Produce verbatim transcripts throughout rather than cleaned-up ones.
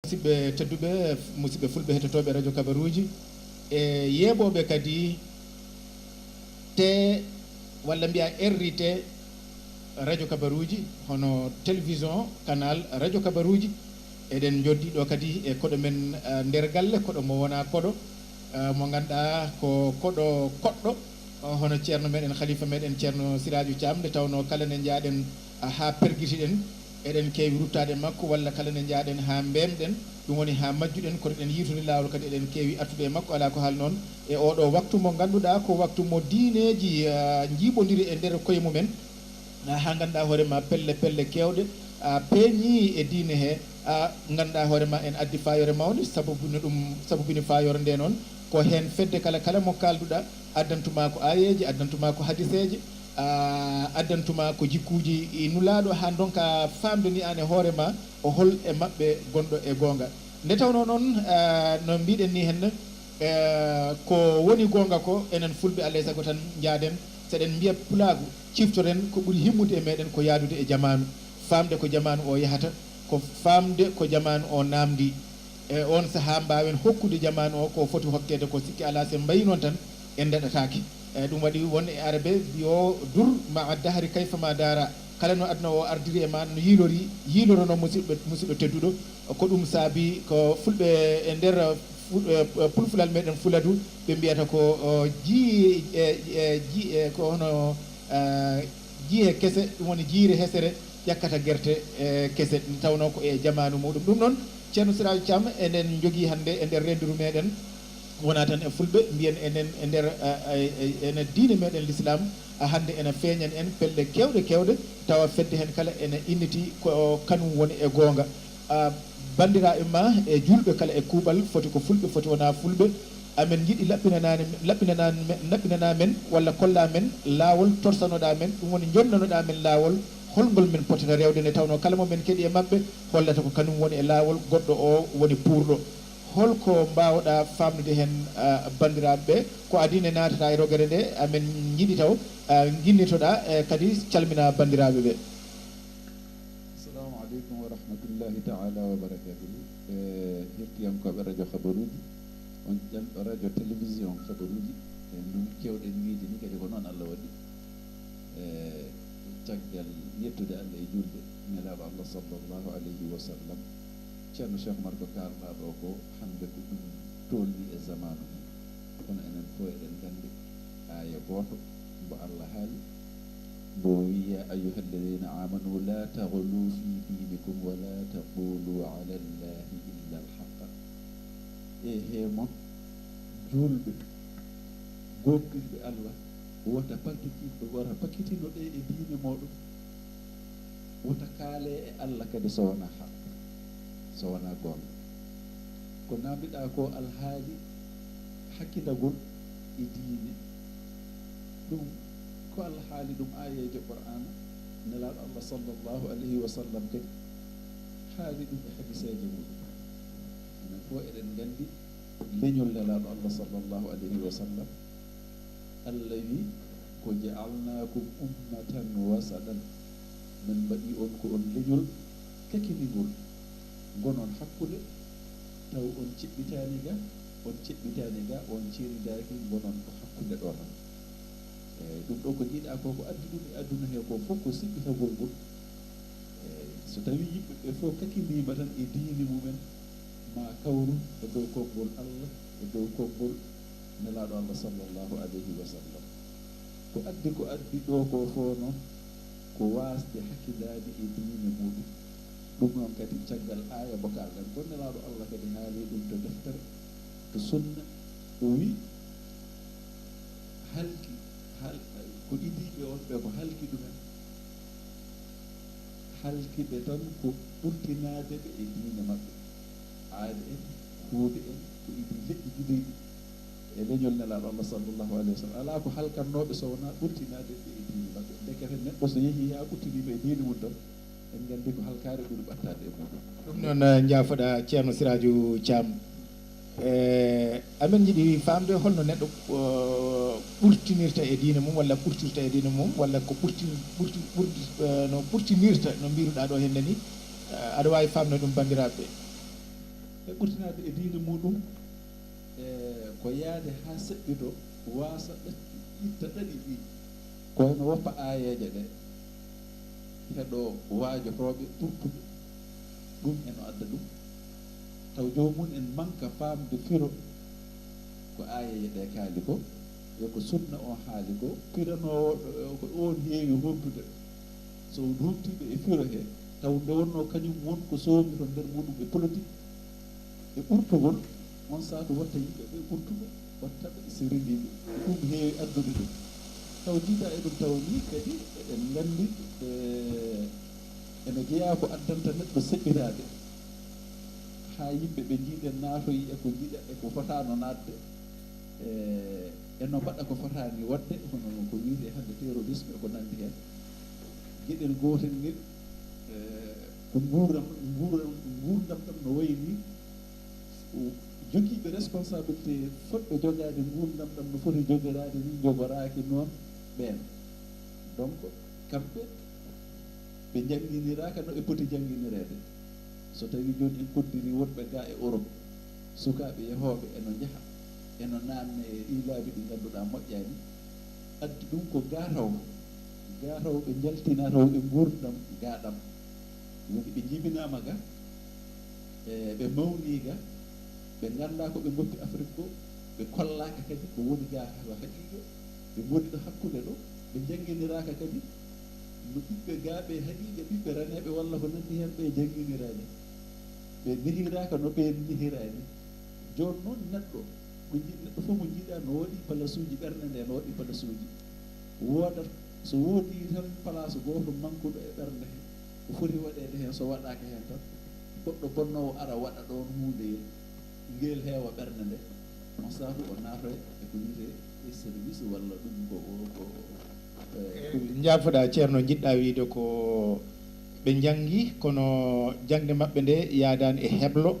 Musidɓe tedduɓe, musidɓe fulɓe hettotooɓe radio Kabaruuji e yeeɓooɓe kadi te walla mbiya R T radio Kabaruuji, hono télévision canal radio Kabaruuji. Eɗen njoddi ɗo kadi e koɗo men, eh, nder galle, koɗo mo wona koɗo, eh, mo ngannduɗaa ko koɗo koɗɗo, eh, hono ceerno meɗen, khalifa meɗen ceerno Siraju Thiam, nde tawnoo kala nde njaaɗen, ah, haa pergitiɗen, eɗen keewi ruttaade e makko, walla kala nde njaaɗen haa mbeemɗen, ɗum woni haa majjuɗen, kono eɗen yiitude laawol kadi eɗen keewi artude e makko, alaa ko haal noon, e ooɗo waktu mo ngannduɗaa ko waktu mo diineeji, ah, njiiɓondiri e nder koye mumen. Ah, haa ngannduɗaa hoore ma pelle pelle keewɗe, ah, peeñii e diine he, ah, ngannduɗaa hoore ma en addi faayoore mawnde, sababuni ɗum, sababuni faayoore nde noon, ko heen fedde kala, kala mo kaalduɗaa, addantuma ko aayeeje, addantuma ko hadiseeje, ah, addantuma ko jikkuuji i Nulaaɗo, haa ndonka faamde ni aan e hoore ma, o hol e maɓɓe gonɗo e goonga. Nde tawnoo noon, ah, no mbiɗen ni henne, eh, ko woni goonga ko, enen fulɓe, alaa e sago tan njaaden, so eɗen mbiya pulaagu, ciftoren ko ɓuri himmude e meɗen ko yaadude e jamaanu, faamde ko jamaanu o yahata, ko faamde ko jamaanu o naamndi. E oon sahaa mbaawen hokkude jamaanu o ko foti hokkeede ko, sikke alaa, so en mbayii noon tan en ndaɗataake. E ɗum waɗi won e arabe mbiyo: "Dur ma'a dahri kayfa ma dara." Kala no aduna o ardiri e ma, no yiilori, yiilorono musidɗo, musidɗo tedduɗo, ko ɗum saabi ko fulɓe e nder fu-, eh, pulfulal meɗen Fuladu, ɓe mbiyata ko, o, ji-, eh, eh, ji-, eh, ko hono, eh, jiye kese, ɗum woni jiire hesere ƴakkata gerte, eh, kese, nde tawnoo ko e jamaanu muɗum. Ɗum noon, ceerno Siraju Thiam, eɗen njogii hannde e nder rendiru meɗen, wonaa tan e fulɓe, mbiyen enen e nder, eh, eh, eh, ene diine meɗen Lislaam, ah, hannde ene feeñani en pelle keewɗe keewɗe, tawa fedde heen kala ene inniti ko kanum woni e goonga. Ah, banndiraaɓe ma e juulɓe kala e kuuɓal, foti ko fulɓe, foti wonaa fulɓe, amen njiɗi laɓɓinanaade, laɓɓinanaa-, laɓɓinanaa men walla kollaa men laawol, torsanoɗaa men, ɗum woni njonnanoɗaa men laawol, holngol men potata rewde, nde tawnoo kala mo men keɗi e maɓɓe hollata ko kanum woni e laawol, goɗɗo o woni puurɗo. Holko mbaawɗaa faamnude heen, ah, banndiraaɓe ɓe? Ko adii ne naatataa e rogere nde, amen njiɗi taw, ah, nginnitoɗaa, eh, kadi calminaa banndiraaɓe ɓe. Assalamu aleykum wa rahmatullahi taala wa barakatuhu. E, hettiyankooɓe radio Habaruuji, on ƴan-, radio télévision Habaruuji, e, no kewɗen wiide ni, kadi ko noon Allah waɗi. E, caggal yettude Allah e juulde Nelaaɗo Allah sallallahu alayhi wa sallam, ceerno Cheikh Oumar ko kaalɗaa ɗo ko, hannde ko ɗum tolni e zamaanu heen. Kono enen fof eɗen nganndi aaya gooto mbo Allah haali, mbo wi: "Ya ayyuha alladhina amanu la taghlu fi dinikum wa la taqulu ala Allahi illa al-haqqa." E he mon juulɓe, gomɗinɓe Allah, wota paltiti-, wota pakkitino ɗe e diine mooɗon, wota kaale e Allah kadi so wonaa haq, so wonaa goonga. Ko namdiɗaa ko alhaali hakkitagol e diine, ɗum ko Allah haali ɗum aayeeje Qur'aana, Nelaaɗo Allah sallallahu alayhi wa sallam kadi haali ɗum e hadiseeje muɗum. Enen fof eɗen nganndi leñol Nelaaɗo Allah sallallahu alayhi wa sallam, Allah wi: "Ko ja'alnaakum ummatan wasaɗan." Min mbaɗi on ko on leñol kakiningol. Ngonon hakkunde, taw on ceɓɓitaani ga, on ceɓɓitaani ga, on ceeridaaki, ngonon ko hakkunde ɗo tan. Eeyi, ɗum ɗo ko jiiɗaa ko, ko addi ɗum e aduna he ko fof ko siɓɓitagol ngol. Eeyi, so tawii yimɓe ɓe fof kakindiima tan e diine mumen, ma kawru e dow konngol Allah, e dow konngol Nelaaɗo Allah sallallahu alayhi wa sallam. Ko addi, ko addi ɗo ko fof noon, ko waasde hakkidaade e diine muɗum. Ɗum noon kadi, caggal aaya mo kaalɗen ko, Nelaaɗo Allah kadi haali ɗum to deftere, to sunna, o wi: "Halki, hal-, ko idiiɓe on ɓe ko halki ɗumen, halki ɓe tan ko ɓurtinaade ɓe e diine maɓɓe, aade en, huude en, ko idii leƴƴi gidoyɗi." E leñol Nelaaɗo Allah sallallahu alayhi wa sallam, alaa ko halkannooɓe so wonaa ɓurtinaade ɓe e diine maɓɓe. Ndekete neɗɗo so yehii haa ɓurtiniima e diine mum tan, en nganndi ko halkaare ɓuri ɓattaade e muɗum. Ɗum noon, eh, njaafoɗaa ceerno Siraju Thiam. Eh, amen njiɗi faamde holno neɗɗo, eh, ɓurtinirta e diine mum, walla ɓurtirta e diine mum, walla ko ɓurti-, ɓurti-, ɓurti-, eh, no ɓurtinirta, no mbiruɗaa ɗo henne ni, eh, aɗa waawi faamde ɗum banndiraaɓe ɓe? ɓurtinaade e diine muɗum, e ko yaade haa seɓɓito, waasa ɗatti, itta ɗaɗi ɗi. Ko heno woppa aayeeje ɗe, heɗo waajotooɓe ɓurtuɓe. Ɗum eno adda ɗum. Taw joomum en manka faamde firo ko aayeeje ɗe kaali ko, e ko sunna o haali ko, piranoowo ɗo, ko oon heewi humpitude. So on humpitiiɓe e firo he, taw nde wonnoo kañum won ko soomi toon nder muɗum e politique, e ɓurtugol, on saatu watta yimɓe ɓe ɓurtuɓe, watta ɓe seriniiɓe. Ko ɗum heewi addude ɗum. Taw jiida e ɗum tawa ni kadi eɗen nganndi, e, ene jeyaa ko addanta neɗɗo seɓɓitaade, haa yimɓe ɓe njiiɗen naatoyi e ko njiɗa e ko fotaano naatde, e, e no mbaɗa ko fotaani waɗde, hono ko wiyetee hannde terrorisme e ko nanndi heen. Geɗel gootel ngel, e, ko nguuram, nguuram, nguurndam ɗam no wayi ni, o jogiiɓe responsabilité fotɓe jogaade nguurndam ɗam no foti jogoraade ni, njogoraaki noon ɓeen. Donc, kamɓe, ɓe njannginiraaka no ɓe poti jannginireede. So tawii jooni en koddiri wonɓe gaa e Europe, sukaaɓe yahooɓe eno njaha, eno naatne e ɗii laabi ɗi ngannduɗaa moƴƴaani, addi ɗum ko gaa taw, gaa taw ɓe njaltina taw ɓe nguurndam gaa ɗam. Woni ɓe njibinaama ga, e, ɓe mawnii ga, ɓe nganndaa ko ɓe ngoppi Afrik ko, ɓe kollaaka kadi ko woni ga ko haqiiqa, ɓe ngoni ɗo hakkunde ɗo, ɓe njannginiraaka kadi no ɓiɓɓe ga ɓe haqiiqa, ɓiɓɓe raneeɓe walla ko nanndi heen ɓe jannginiraani, ɓe nehiraaka no ɓeen nehiraani. Jooni noon neɗɗo, ko nji-, neɗɗo fof mo njiiɗaa no waɗi palasuuji, ɓernde nde no waɗi palasuuji. Woodat, so woodii tan place gooto mankuɗo e ɓernde he, ko foti waɗeede heen, so waɗaaka heen tan, goɗɗo bonnoowo ara waɗa ɗoon huunde, ngeel heewa ɓernde nde, on saatu o naatoya e ko wiyetee e service walla ɗum ko, ko, ko, e, ko wi- Njaafoɗaa, Ceerno, njiɗɗaa wiyde ko ɓe njanngi, kono jaŋde maɓɓe nde yaadaani e heblo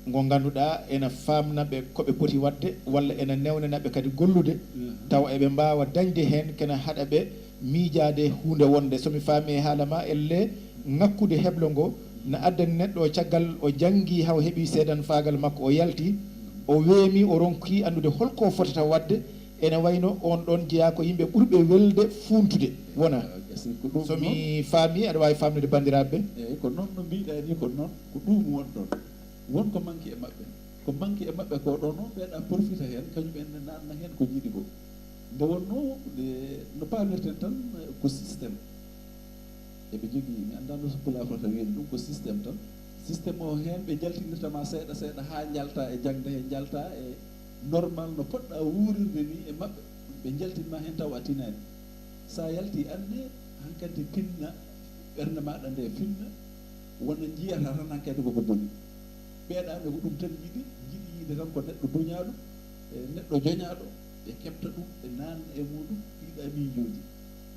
ngo ngannduɗaa ena faamna ɓe ko ɓe poti waɗde, walla ena newnana ɓe kadi gollude, mhm, tawa eɓe mbaawa dañde heen kena haɗa ɓe miijaade huunde wonde. So mi faami e haala ma, elle ŋakkude heblo ngo na addani neɗɗo o caggal o janngi haa o heɓi seedanfaagal makko, o yalti, o weemi, o ronki anndude holko o fotata waɗde. Ene wayno on ɗon jeyaa ko yimɓe ɓurɓe welde fuuntude, wona? Ah, gasi ko ɗum. So mi faami, aɗa waawi faamnude banndiraaɓe ɓe? Eeyi, ko noon no mbiɗaa ni, ko noon, ko ɗum won ɗon. Won ko manki e maɓɓe. Ko manki e maɓɓe ko ɗo noon, ɓeeɗa profita heen, kañum en ne naatna heen ko njiɗi ko. Nde wonnoo, nde, no paamirten tan, ko système. Eɓe njogii, mi anndaa no so pulaar fota wiyde ɗum, ko système tan. Système o heen, ɓe njaltinirta ma seeɗa seeɗa haa njalta e jaŋde he, njalta e normal no poɗɗa wuurirde ni e maɓɓe. Ɓe njaltin ma heen taw a tinaani. So a yalti anne, hankadi pinna, ɓernde maaɗa nde finna, wona njiyata tan hankadi koko boni. Ɓeeɗa ne ko ɗum tan njiɗi, njiɗi yiide tan ko neɗɗo duñaaɗo, e neɗɗo joñaaɗo, ɓe keɓta ɗum, ɓe naatna e muɗum, ɗiɗa miijooji.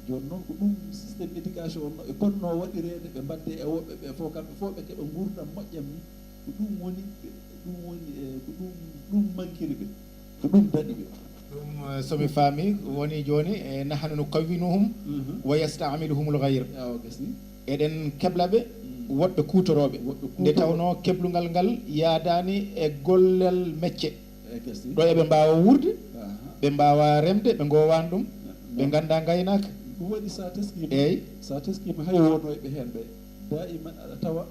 Jooni noon ko ɗum système éducation on no ɓe potnoo waɗireede, ɓe mbaɗde e woɓɓe ɓe fof, kamɓe fof ɓe keɓa nguurndam moƴƴam ni. Ko ɗum woni ɓe, ɗum woni, e, ko ɗum, ɗum mankiri ɓe, ko ɗum daɗi ɓe. Ɗum, eh, so mi faami, woni jooni, eh, nahnu nukawwinuhum, mhm, wa yasta'miluhumul ghayr. Awa, gasi. Eɗen kebla ɓe, mm, woɗɓe kuutorooɓe. Woɗɓe kuutorooɓe. Nde tawnoo keblungal ngal yaadaani e gollal mecce. E gasi. Ɗo eɓe mbaawa wuurde, aha, ɓe mbaawa remde, ɓe ngoowaani ɗum, ɓe nganndaa ngaynaaka. Ɗum waɗi so a teskiima, eey, so a teskiima hay wonooɓe heen ɓe, daa'iman aɗa tawa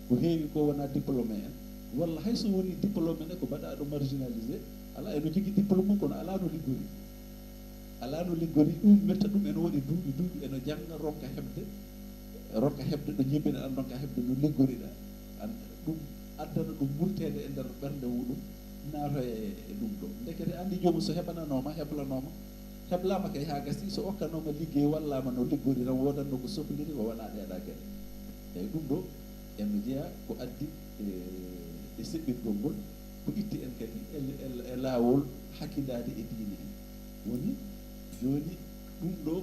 ko heewi ko wonaa diplômé en. Walla hay so wonii diplômé ne, ko mbaɗaaɗo marginalisé, alaa, eno jogii diplôme mum, kono alaa no liggori. Alaa no liggori, ɗum metta ɗum ene waɗi duuɓi, duuɓi ene jannga, ronka heɓde, ronka heɓde ɗo njibina ɗan, ronka heɓde no liggoriɗa. An, ɗum addana ɗum murteede e nder ɓernde muɗum, naata e, e ɗum ɗo. Ndekete anndi joomum so heɓananooma, heblanooma, heblaama kay haa gasi, so okkanooma liggey, wallaama no liggori tan, woodanno ko sohliri, ko wonaa ɗeeɗa geɗe. Eyi, ɗum ɗo, ene jeyaa ko addi e, e seɓɓitgol ngol, ko itti en kadi e, e, e laawol hakkindaade e diine en. Woni jooni ɗum ɗo,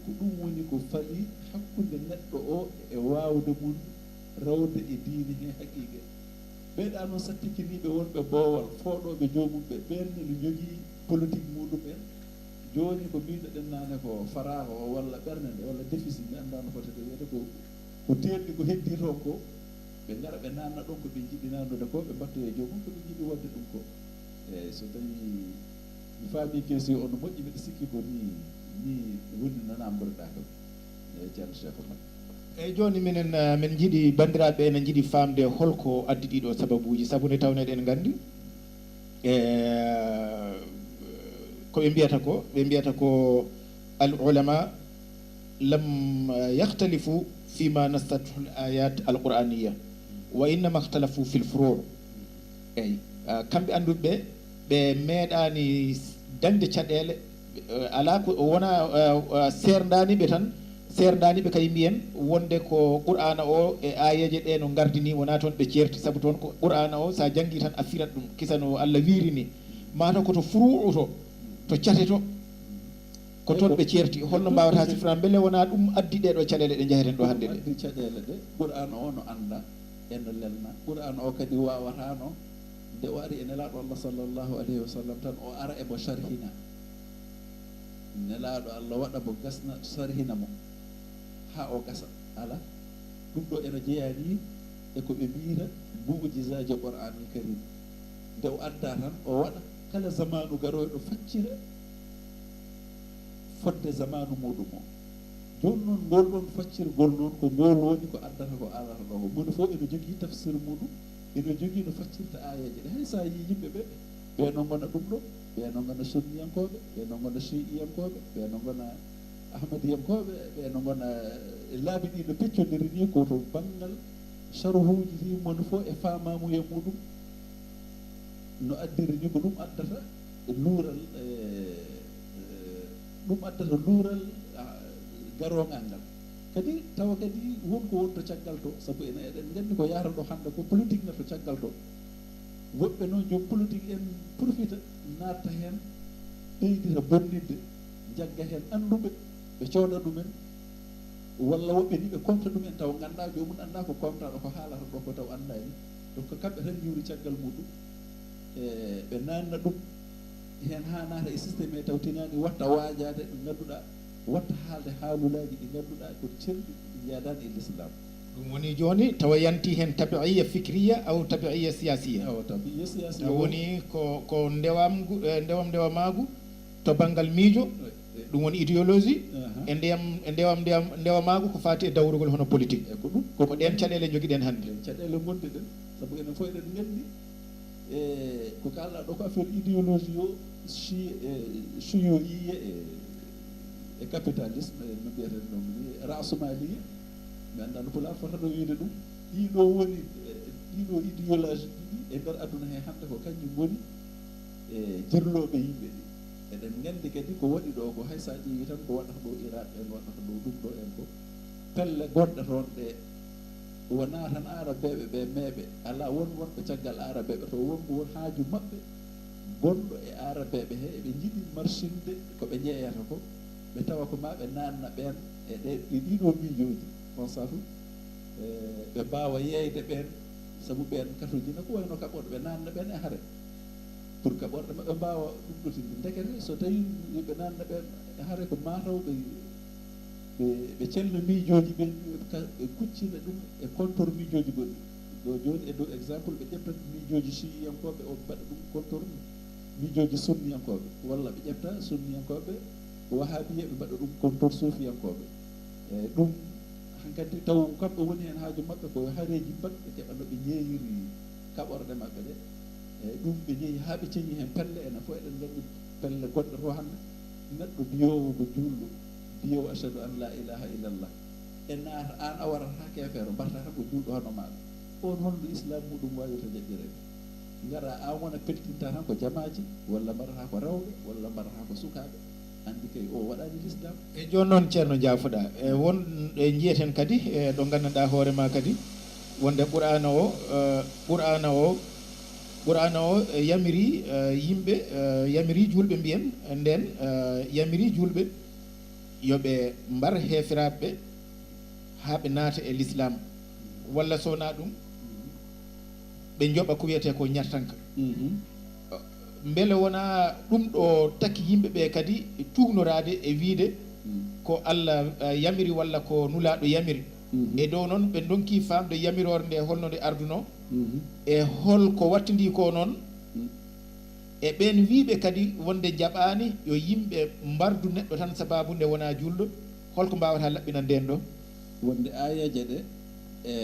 ko ɗum woni ko fali hakkunde neɗɗo o e waawde mum rewde e diine he haqiiqa. Ɓeeɗa noon sattikiniiɓe wonɓe boowal, fooɗooɓe joomum ɓe, ɓeen ne no njogii politique muɗum en. Jooni ko mbiinoɗen naane ko faraago o walla ɓernde nde walla déficit, mi anndaa no fotata wiyeede, ko, ko teelɗi ko heddii toon ko, Ɓe ngara ɓe naanna ɗon ko ɓe njiɗi naannude ko, ɓe mbattoya joomum ko ɓe njiɗi wonde ɗum ko. Eeyi, so tawii mi faamii keesi o no moƴƴi, mbiɗa sikki ko nii, nii woni no naamndoreɗaa kam. Eeyi, Ceerno Cheikh Oumar. Eeyi, jooni minen, eh, min njiɗi, banndiraaɓe ene njiɗi faamde holko addi ɗiɗo sababuuji, sabu nde tawno eɗen nganndi, eh, ko ɓe mbiyata ko, ɓe mbiyata ko al ulama lam, eh, yakhtalifu fima nassathu al ayat al qur'aniya, wa innama ikhtalafu fi l furu'. Eeyi, eh, kamɓe annduɓe ɓe, ɓe meeɗaani dañde caɗeele, eh, alaa ko wona, eh, eh, seerndaani ɓe tan, seerndaani ɓe kay mbiyen wonde ko Qur'aana o e aayeeje ɗe no ngardini, wonaa toon ɓe ceerti, sabu toon ko Qur'aana o, so a janngii tan a firat ɗum, kisa no Allah wiiri ni. Mataw ko to furuu'u to, to cate to, ko toon ɓe ceerti. Holno mbaawata sifra mbele wonaa ɗum addi ɗee ɗoo caɗeele ɗe njaheten ɗoo hannde ɗe? Addi caɗeele ɗe, Qur'aana o no annda, e no lelna. Qur'aana o kadi waawataano, nde o ari e Nelaaɗo Allah sallallahu alayhi wa sallam tan, o ara e mo sharhina. Nelaaɗo Allah waɗa mo gasna, sharhina mo haa o gasa. Alaa, ɗum ɗo ena jeyaa ni e ko ɓe mbiyata mu'jizaaji Qur'aanul Karim. Nde o adda tan, o waɗa kala zamaanu garooɗo faccira fodde zamaanu muuɗum o. Jooni noon, ngol ɗoon faccirgol noon, ko ngol woni ko addata ko alata ɗo ko. Moni fof ene jogii tafsir muuɗum, ene jogii no faccirta aayeeje ɗe. Hay so a yii yimɓe ɓe, ɓe no ngona ɗum ɗo, ɓe no ngona sunniyankooɓe, ɓe no ngona shi'iyankooɓe, ɓe no ngona ahmadiyankooɓe, ɓe no ngona, e laabi ɗi no peccondiri ni, ko to banngal sharhuuji ɗi, moni fof e faamaamuya muuɗum. No addiri ni ko ɗum addata luural, e, e, ɗum addata luural, a, garoŋal ngal. Kadi tawa kadi won ko wonto caggal to, sabu ene, eɗen nganndi ko yahata ɗo hannde ko politique na to caggal to. Woɓɓe noon joom politique en profita naatta heen, ɓeydita bonnitde, njagga heen annduɓe, ɓe cooda ɗumen, walla woɓɓe ni ɓe komta ɗumen taw nganndaa, joomum anndaa ko komtaaɗo ko haalata ɗo ko taw anndaani. Donc ko kamɓe tan njuri caggal muuɗum, e, ɓe naanna ɗum heen haa naata e système he taw tinaani watta waajaade ɓe ngannduɗaa, watta haalde haalulaaji ɗi ngannduɗaa ko celɗi, ɗi njaadaani e l'islam. Ɗum woni jooni tawa yanti heen tabi'iyya fikriya aw tabi'iyya siyasiya. Awa tabi'iyya siyasiya. Ɗum woni ko, ko ndewamgu, eh, ndewam ndewamaagu to banngal miijo, eh, eh, ɗum woni idéologie, aha, e ndeyam, e ndewam ndewam ndewamaagu ko faati e dawrugol hono politique. E ko ɗum, ko ɗeen caɗeele njogiɗen hannde. Ɗeen caɗeele ngonɗe ɗen, sabu enen fof eɗen nganndi, e ko kaalɗaa ɗo ko affaire idéologie o, chi-, e, chiyu'iyya e, e capitalisme, e no mbiyaten ɗum ni, rasmaliya. Mi anndaa no Pulaar fotata wiyde ɗum. Ɗiɗo woni, e, ɗiɗo idéologie ɗiɗi e nder aduna he hannde ko kañum woni, e, jirlooɓe yimɓe ɗi. Eɗen nganndi kadi ko waɗi ɗo ko hay so a ƴeewi tan ko waɗata ɗo Irak en, waɗata ɗo ɗum ɗo en ko pelle gonɗe toon ɗe wonaa tan Aarabeeɓe ɓe meeɓe. Alaa, won wonɓe caggal Aarabeeɓe to, won ko won haaju maɓɓe gonɗo e Aarabeeɓe he, eɓe njiɗi marsinde ko ɓe njeeyata ko, ɓe tawa ko maa ɓe naanna ɓeen e ɗe, e ɗiɗo miijooji. On saatu, e, ɓe mbaawa yeeyde ɓeen, sabu ɓeen katojina ko wayno kaɓorɗe, ɓe naanna ɓeen e hare. Pour kaɓorɗe maɓɓe mbaawa ɗuɗɗotinde. Ndekete, so tawii ɓe naanna ɓeen e hare, ko maa taw ɓe, ɓe, ɓe celna miijooji ɓeen, ɓe ka-, ɓe kuccina ɗum e kontor miijooji goɗɗi. Ɗo jooni, e dow exemple, ɓe ƴetta miijooji shi'iyankooɓe, o mbaɗa ɗum kontor miijooji sunniyankooɓe, walla ɓe ƴetta sunniyankooɓe, wahabiya, ɓe mbaɗa ɗum kontor suufiyankooɓe. E ɗum, hankadi taw kamɓe woni heen haaju maɓɓe ko hareeji mbaɗ, ɓe keɓa no ɓe njeeyiri kaɓorɗe maɓɓe ɗe. E ɗum ɓe njehi haa ɓe ceñi heen pelle, enen fof eɗen nganndi pelle goɗɗe to hannde. Neɗɗo mbiyoowo ko juulɗo, mbiyoowo ashhadu an la ilaha illallah, e naata aan a warata haa keefeero, mbarta tan ko juulɗo hono maaɗa. On holno islam muɗum waawirta jaɓɓireede? Ngara aan wona peltinta tan ko jamaaji, walla mbarata ko rewɓe, walla mbarata ko sukaaɓe. Anndi kay o waɗaani l'islam. E jooni noon, Ceerno, njaafoɗaa. E won ɗe njiyeten kadi, e ɗo nganndanɗaa hoore ma kadi, wonde Qur'aana o, eh, Qur'aana o, Qur'aana o, eh, yamiri, eh, yimɓe, eh, yamiri juulɓe mbiyen, nden, eh, yamiri juulɓe yo ɓe mbar heeferaaɓe ɓe haa ɓe naata e l'islam. Walla so wonaa ɗum, ɓe njoɓa ko wiyetee ko ñattanka. Mhm. Mbele wonaa ɗum ɗo takki yimɓe ɓe kadi tuugnoraade e wiyde, mm, ko Allah, eh, yamiri walla ko Nulaaɗo yamiri? E dow noon, ɓe ndonki faamde yamiroore nde, holno nde ardunoo, e hol ko wattindii ko noon, e ɓeen wiyɓe kadi wonde njaɓaani yo yimɓe mbardu neɗɗo tan sabaabu nde wonaa juulɗo, hol ko mbaawata laɓɓinan ndeen ɗo? Wonde aayeeje ɗe, e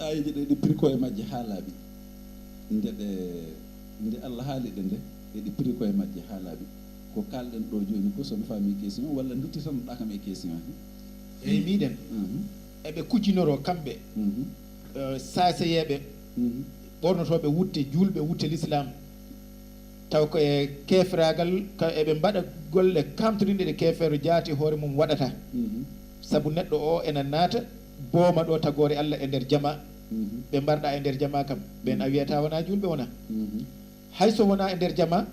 aayeeje ɗe, ɗe piri ko e majje haa laaɓi. Nde ɗe, nde Allah haali ɗe nde, eɗe piri ko e majje haa laaɓi. Ko kaalɗen ɗo jooni ko, so mi faami question, walla nduttitannoɗaa kam e question he? Eyi, mbiɗen. Mhm. Eɓe kuccinoroo kamɓe, Mhm. eh, saaseyeeɓe, Mhm. ɓornotooɓe wutte juulɓe, wutte lislaam. Taw ko e keeferaagal, ka eɓe mbaɗa golle kaamtorinɗe ɗe keefeero jaati hoore mum waɗata. Mhm. Sabu neɗɗo o ena naata booma ɗo tagoore Allah e nder jama. Mhm. Ɓe mbarɗa e nder jama kam. Ɓeen a wiyata wonaa juulɓe wonaa. Mhm. Hay so wonaa e nder jama,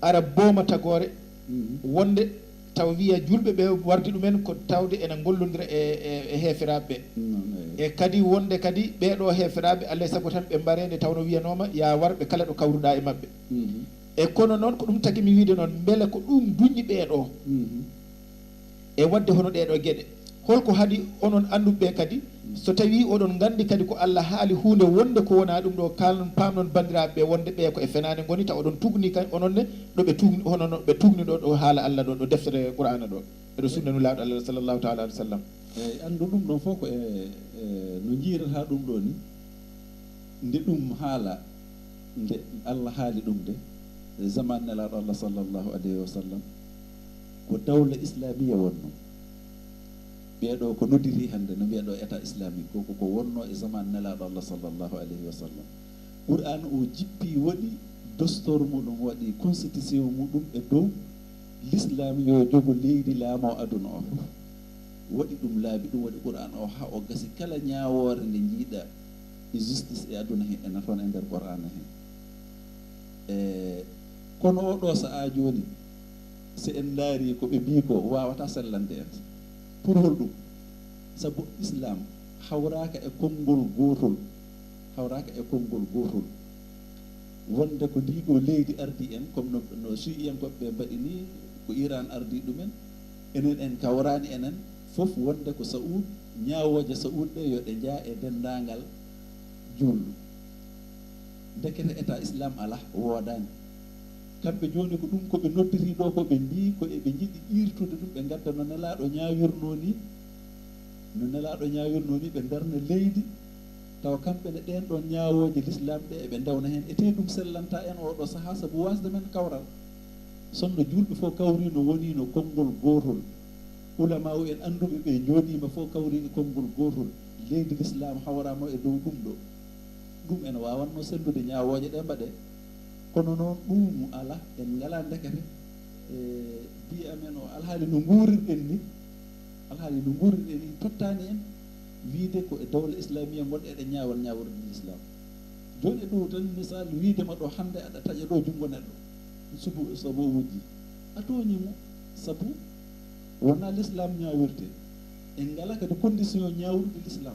ara booma tagoore, Mhm. wonde taw wiya juulɓe ɓe wardi ɗumen ko tawde ena ngollondira e, e, e heeferaaɓe ɓe. Noon, eyi. E kadi wonde kadi ɓee ɗoo heeferaaɓe, alaa e sago tan ɓe mbaree nde tawno wiyanooma, yaa war ɓe kala ɗo kawruɗaa e maɓɓe. Mhm. E kono noon, ko ɗum tagi mi wiide noon, mbele ko ɗum duñi ɓee ɗoo? Mhm. E waɗde hono ɗee ɗoo geɗe, hol ko haɗi onon annduɓe ɓe kadi, so tawii oɗon nganndi kadi ko Allah haali huunde wonde ko wonaa ɗum ɗo, kaalnon, paamnon banndiraaɓe ɓe wonde ɓe ko e fenaande ngoni, taw oɗon tuugni kadi onon ne ɗo ɓe tuugni, hono no ɓe tuugni ɗo, ɗo haala Allah ɗo, ɗo deftere Qur'aana ɗo, e ɗo sunna Nulaaɗo Allah sallallahu taala alayhi wa sallam. Eyi, anndu ɗum ɗon fof ko e, e no njiirata ɗum ɗo ni. Nde ɗum haala, nde Allah haali ɗum de, e zaman Nelaaɗo Allah sallallahu alayhi wa sallam, ko dawla islamiya wonno. Ɓee ɗo ko noddiri hannde, no mbiya ɗo état islamique, ko, ko, ko wonno e zaman Nelaaɗo Allah sallallahu alayhi wa sallam. Qur'aana o jippi, waɗi dostor muɗum, waɗi constitution muɗum e dow l'islam yo jogo leydi, laamo aduna o fof. Waɗi ɗum laabi, ɗum waɗi Qur'aana o haa o gasi kala ñaawoore nde njiiɗa e justice e aduna he, ena toon e nder Qur'aana he. E kono o ɗo sahaa jooni, so en ndaari ko ɓe mbii ko, waawata sellande en. Pour hol ɗum? Sabu Islam hawraaka e konngol gootol, hawraaka e konngol gootol. Wonde ko ndi ɗo leydi ardi en, comme no, no Suuɗiyankooɓe ɓe mbaɗi ni, ko Iran ardi ɗumen, enen en kawraani enen fof wonde ko Saud, ñaawooje Saud ɗe yo ɗe njaa e denndaangal juulɗo. Ndekete état Islam alaa, woodaani. Kamɓe jooni ko ɗum ko ɓe noddiri ɗo, ko ɓe mbii ko eɓe njiɗi iirtude ɗum, ɓe ngadda no Nelaaɗo ñaawirnoo ni, no Nelaaɗo ñaawirnoo ni, ɓe ndarna leydi, tawa kamɓe ne ɗeen ɗoon ñaawooje l'islam ɗe eɓe ndewna heen. E tee ɗum sellantaa en oo ɗo sahaa, sabu waasde men kawral. Sonno juulɓe fof kawriino, woniino konngol gootol. Ulamaawu en annduɓe ɓe njooɗiima fof kawri e konngol gootol. Leydi l'islam hawraama e dow ɗum ɗo. Ɗum ene waawatnoo sellude, ñaawooje ɗe mbaɗee. Kono noon ɗum alaa, en ngalaa ndekete, e, mbiya men o alhaali no nguurirɗen ni, alhaali no nguurirɗen ni tottaani en wiyde ko e dawla islamiya ngon eɗen ñaawal ñaaworde l'islam. Jooni e ɗo tan misal wiyde ma ɗo hannde aɗa taƴa ɗo junngo neɗɗo, subu, sabu o wujji. A tooñii mo, sabu wonaa l'islam ñaawirte. En ngalaa kadi condition ñaawrude l'islam.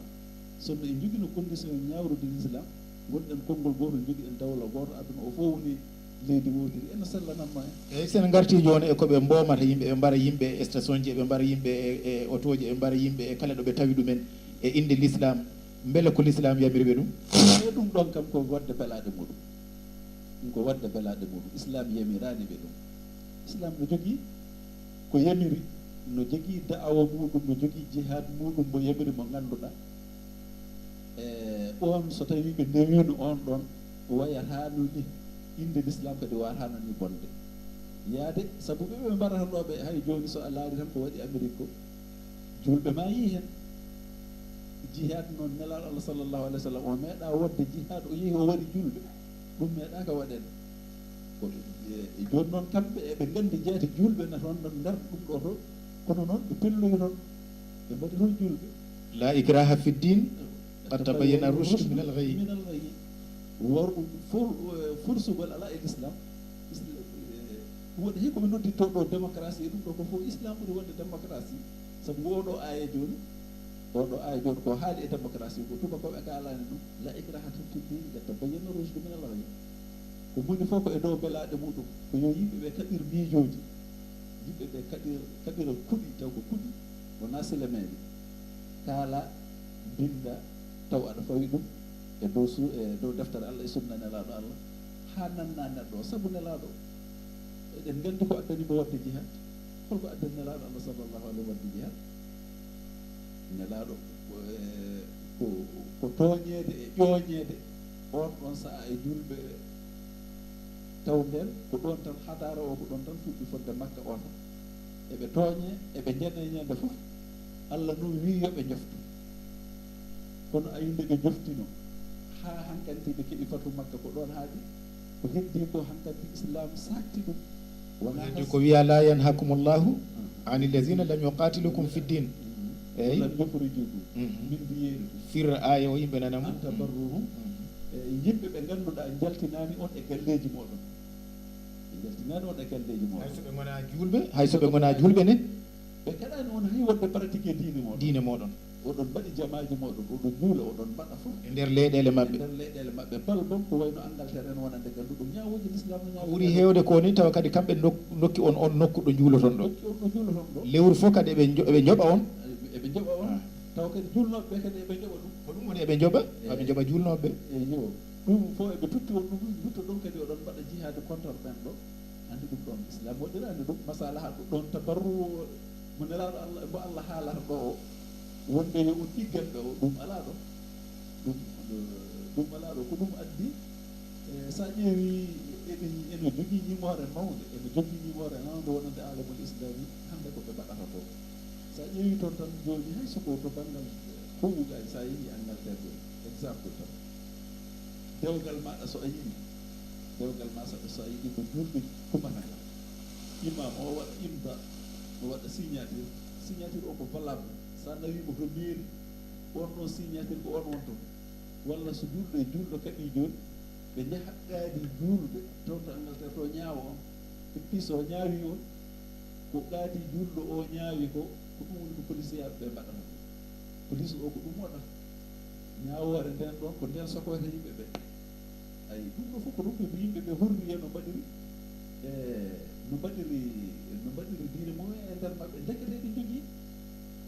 Sonno en njogiino condition ñaawrude l'islam, ngonɗen konngol gootol, njogiɗen dawla gooto, aduna o fof woni leydi wootiri, ene sellanatnoo en. Eeyi, so en ngartii jooni e ko ɓe mboomata yimɓe, ɓe mbara yimɓe e stationji, ɓe mbara yimɓe e, e otooji, ɓe mbara yimɓe e kala ɗo ɓe tawi ɗumen e innde l'islam, mbele ko l'islam yamiri ɓe ɗum? E ɗum ɗon kam ko waɗde belaaɗe muɗum. Ɗum ko waɗde belaaɗe muɗum. Islam yamiraani ɓe ɗum. Islam no jogii ko yamiri, no jogii da'awa muɗum, no jogii jihaad muɗum mo yamiri, mo ngannduɗaa. E, on so tawii ɓe ndewiino on ɗon, wayataano ni, innde l'islam kadi wayataano ni bonde. Yaade, sabu ɓe, ɓe mbarata ɗo ɓe, hay jooni so a laari tan ko waɗi Amérique ko, juulɓe maayii heen. Jihaad noon, Nelaaɗo Allah sallallahu alayhi wa sallam, o meeɗaa waɗde jihaad, o yehi o wari juulɓe. Ɗum meeɗaaka waɗeede. Ko, e, e jooni noon kamɓe eɓe nganndi jaati juulɓe na toon, ɗon nder ɗum ɗo to, kono noon ɓe pelloyi toon, ɓe mbaɗi toon juulɓe. La ikraha fi ddin, qad tabayyana rushdu min al ghayy. Min al ghayy. Wor-, for-, eh, forsugol alaa e l'islam. Isla-, eh, ɗum waɗi hay ko ɓe noddirtoo ɗo démocratie, e ɗum ɗo ko fof islam ɓuri wonde démocratie. Sabu oo ɗo aaya jooni, oo ɗo aaya jooni ko haali e démocratie ko tubakooɓe kaalani ɗum, la ikraha fi ddin, qad tabayyana rushdu min al ghayy. Ko moni fof ko e dow belaaɗe muɗum, ko yo yimɓe ɓe kaɓir miijooji, yimɓe ɓe kaɓir, kaɓira kuɗi, taw ko kuɗi, wonaa silameeɓe. Kaala, mbinnda, taw aɗa fawi ɗum e dow su-, e dow deftere Allah e sunna Nelaaɗo Allah, haa nanna neɗɗo o. Sabu Nelaaɗo, eɗen nganndi ko addani mo waɗde jihaad. Holko addani Nelaaɗo Allah sallallahu alayhi wa sallam waɗde jihaad? Nelaaɗo, ko, e, ko, ko tooñeede e ƴooñeede oon ɗoon sahaa e juulɓe. Taw ndeen ko ɗoon tan, hadaara o ko ɗoon tan fuɗɗi fodde Makka o tan. Eɓe tooñee, eɓe njanee ñande fof. Allah noon wii yo ɓe njoftu. Kono ayi nde ɓe njoftino, haa hankanti ɓe keɓi fatu Makka, ko ɗoon haaɗi. Ko heddi ko hankanti Islam saakti ɗum. Wonaa heddi ko wiya, "La yanhakumullahu anil lazina lam yuqatilukum fid din." Mhm. Eyi. Lam yukhrijukum min diyarikum. Fir aaya o yimɓe nana mo. An tabarruhum. Mhm. E yimɓe ɓe ngannduɗaa njaltinaani on e galleeji mooɗon. Ɓe njaltinaani on e galleeji mooɗon. Hay so ɓe ngonaa juulɓe, hay so ɓe ngonaa juulɓe ne? Ɓe kaɗaani on hay wonde pratiquer diine mooɗon. Diine mooɗon. Oɗon mbaɗi jamaaji mooɗon, oɗon juula, oɗon mbaɗa fof. E nder leyɗeele maɓɓe. E nder leyɗeele maɓɓe. Bal bon ko wayno Angleterre en wonande ngannduɗum ñaawooji l'islam no ñaawi. Ɓuri heewde ko ni tawa kadi kamɓe nok-, nokki on, on nokku ɗo juuloton ɗo. Nokki on ɗo juuloton ɗo. Lewru fof kadi eɓe njo-, eɓe njoɓa on. Eɓe njoɓa on. Ah. Tawa kadi juulnooɓe ɓe kadi eɓe njoɓa ɗum. Ko ɗum woni eɓe njoɓa? Eɓe njoɓa juulnooɓe ɓe. Eyo. Ɗum fof eɓe totti on ɗum, ndutto ɗon kadi oɗon mbaɗa jihaade contre ɓen ɗo. Anndi ɗum ɗoon, Islam waɗiraani ɗum masalaha ɗum ɗoon tabarru mo Nelaaɗo Allah, mo Allah haalata ɗo o, wonde yo o ɗiggan ɓe o, ɗum alaa ɗo. Ɗum, ɗum alaa ɗo, ko ɗum addi. E, so a ƴeewi, eɗen, ene jogii ñimoore mawnde, ene jogii ñimoore mawnde wonande alamul islami, hannde ko ɓe mbaɗata ko. So a ƴeewi toon tan jooni, hay so ko to banngal, e, huɓugaaji, so a yehii Angleterre ɗo, exemple tan. Dewgal maaɗa so a yiɗi, dewgal ma so, so a yiɗi ko juulɓe kumata ngal. Imam o waɗa imda, o waɗa signature, signature o ko valable. So a nawii mo to mairie, on ɗon signature ko on wonto. Walla so juulɗo e juulɗo kaɓii jooni, ɓe njaha qaadi juulɓe toon to Angleterre to ñaawa on, ɓe piisa o ñaawii on, ko qaadi juulɗo o ñaawi ko, ko ɗum woni ko polisiyaaɓe ɓe mbaɗata ko. Police o ko ɗum waɗata. Ñaawoore nden ɗon ko nden sokoyta yimɓe ɓe. Ayi, ɗum ɗo fof ko ɗum ɓe yimɓe ɓe horri e no mbaɗiri, e no mbaɗiri, no mbaɗiri diine mumen e nder maɓɓe. Ndekete eɗen njogii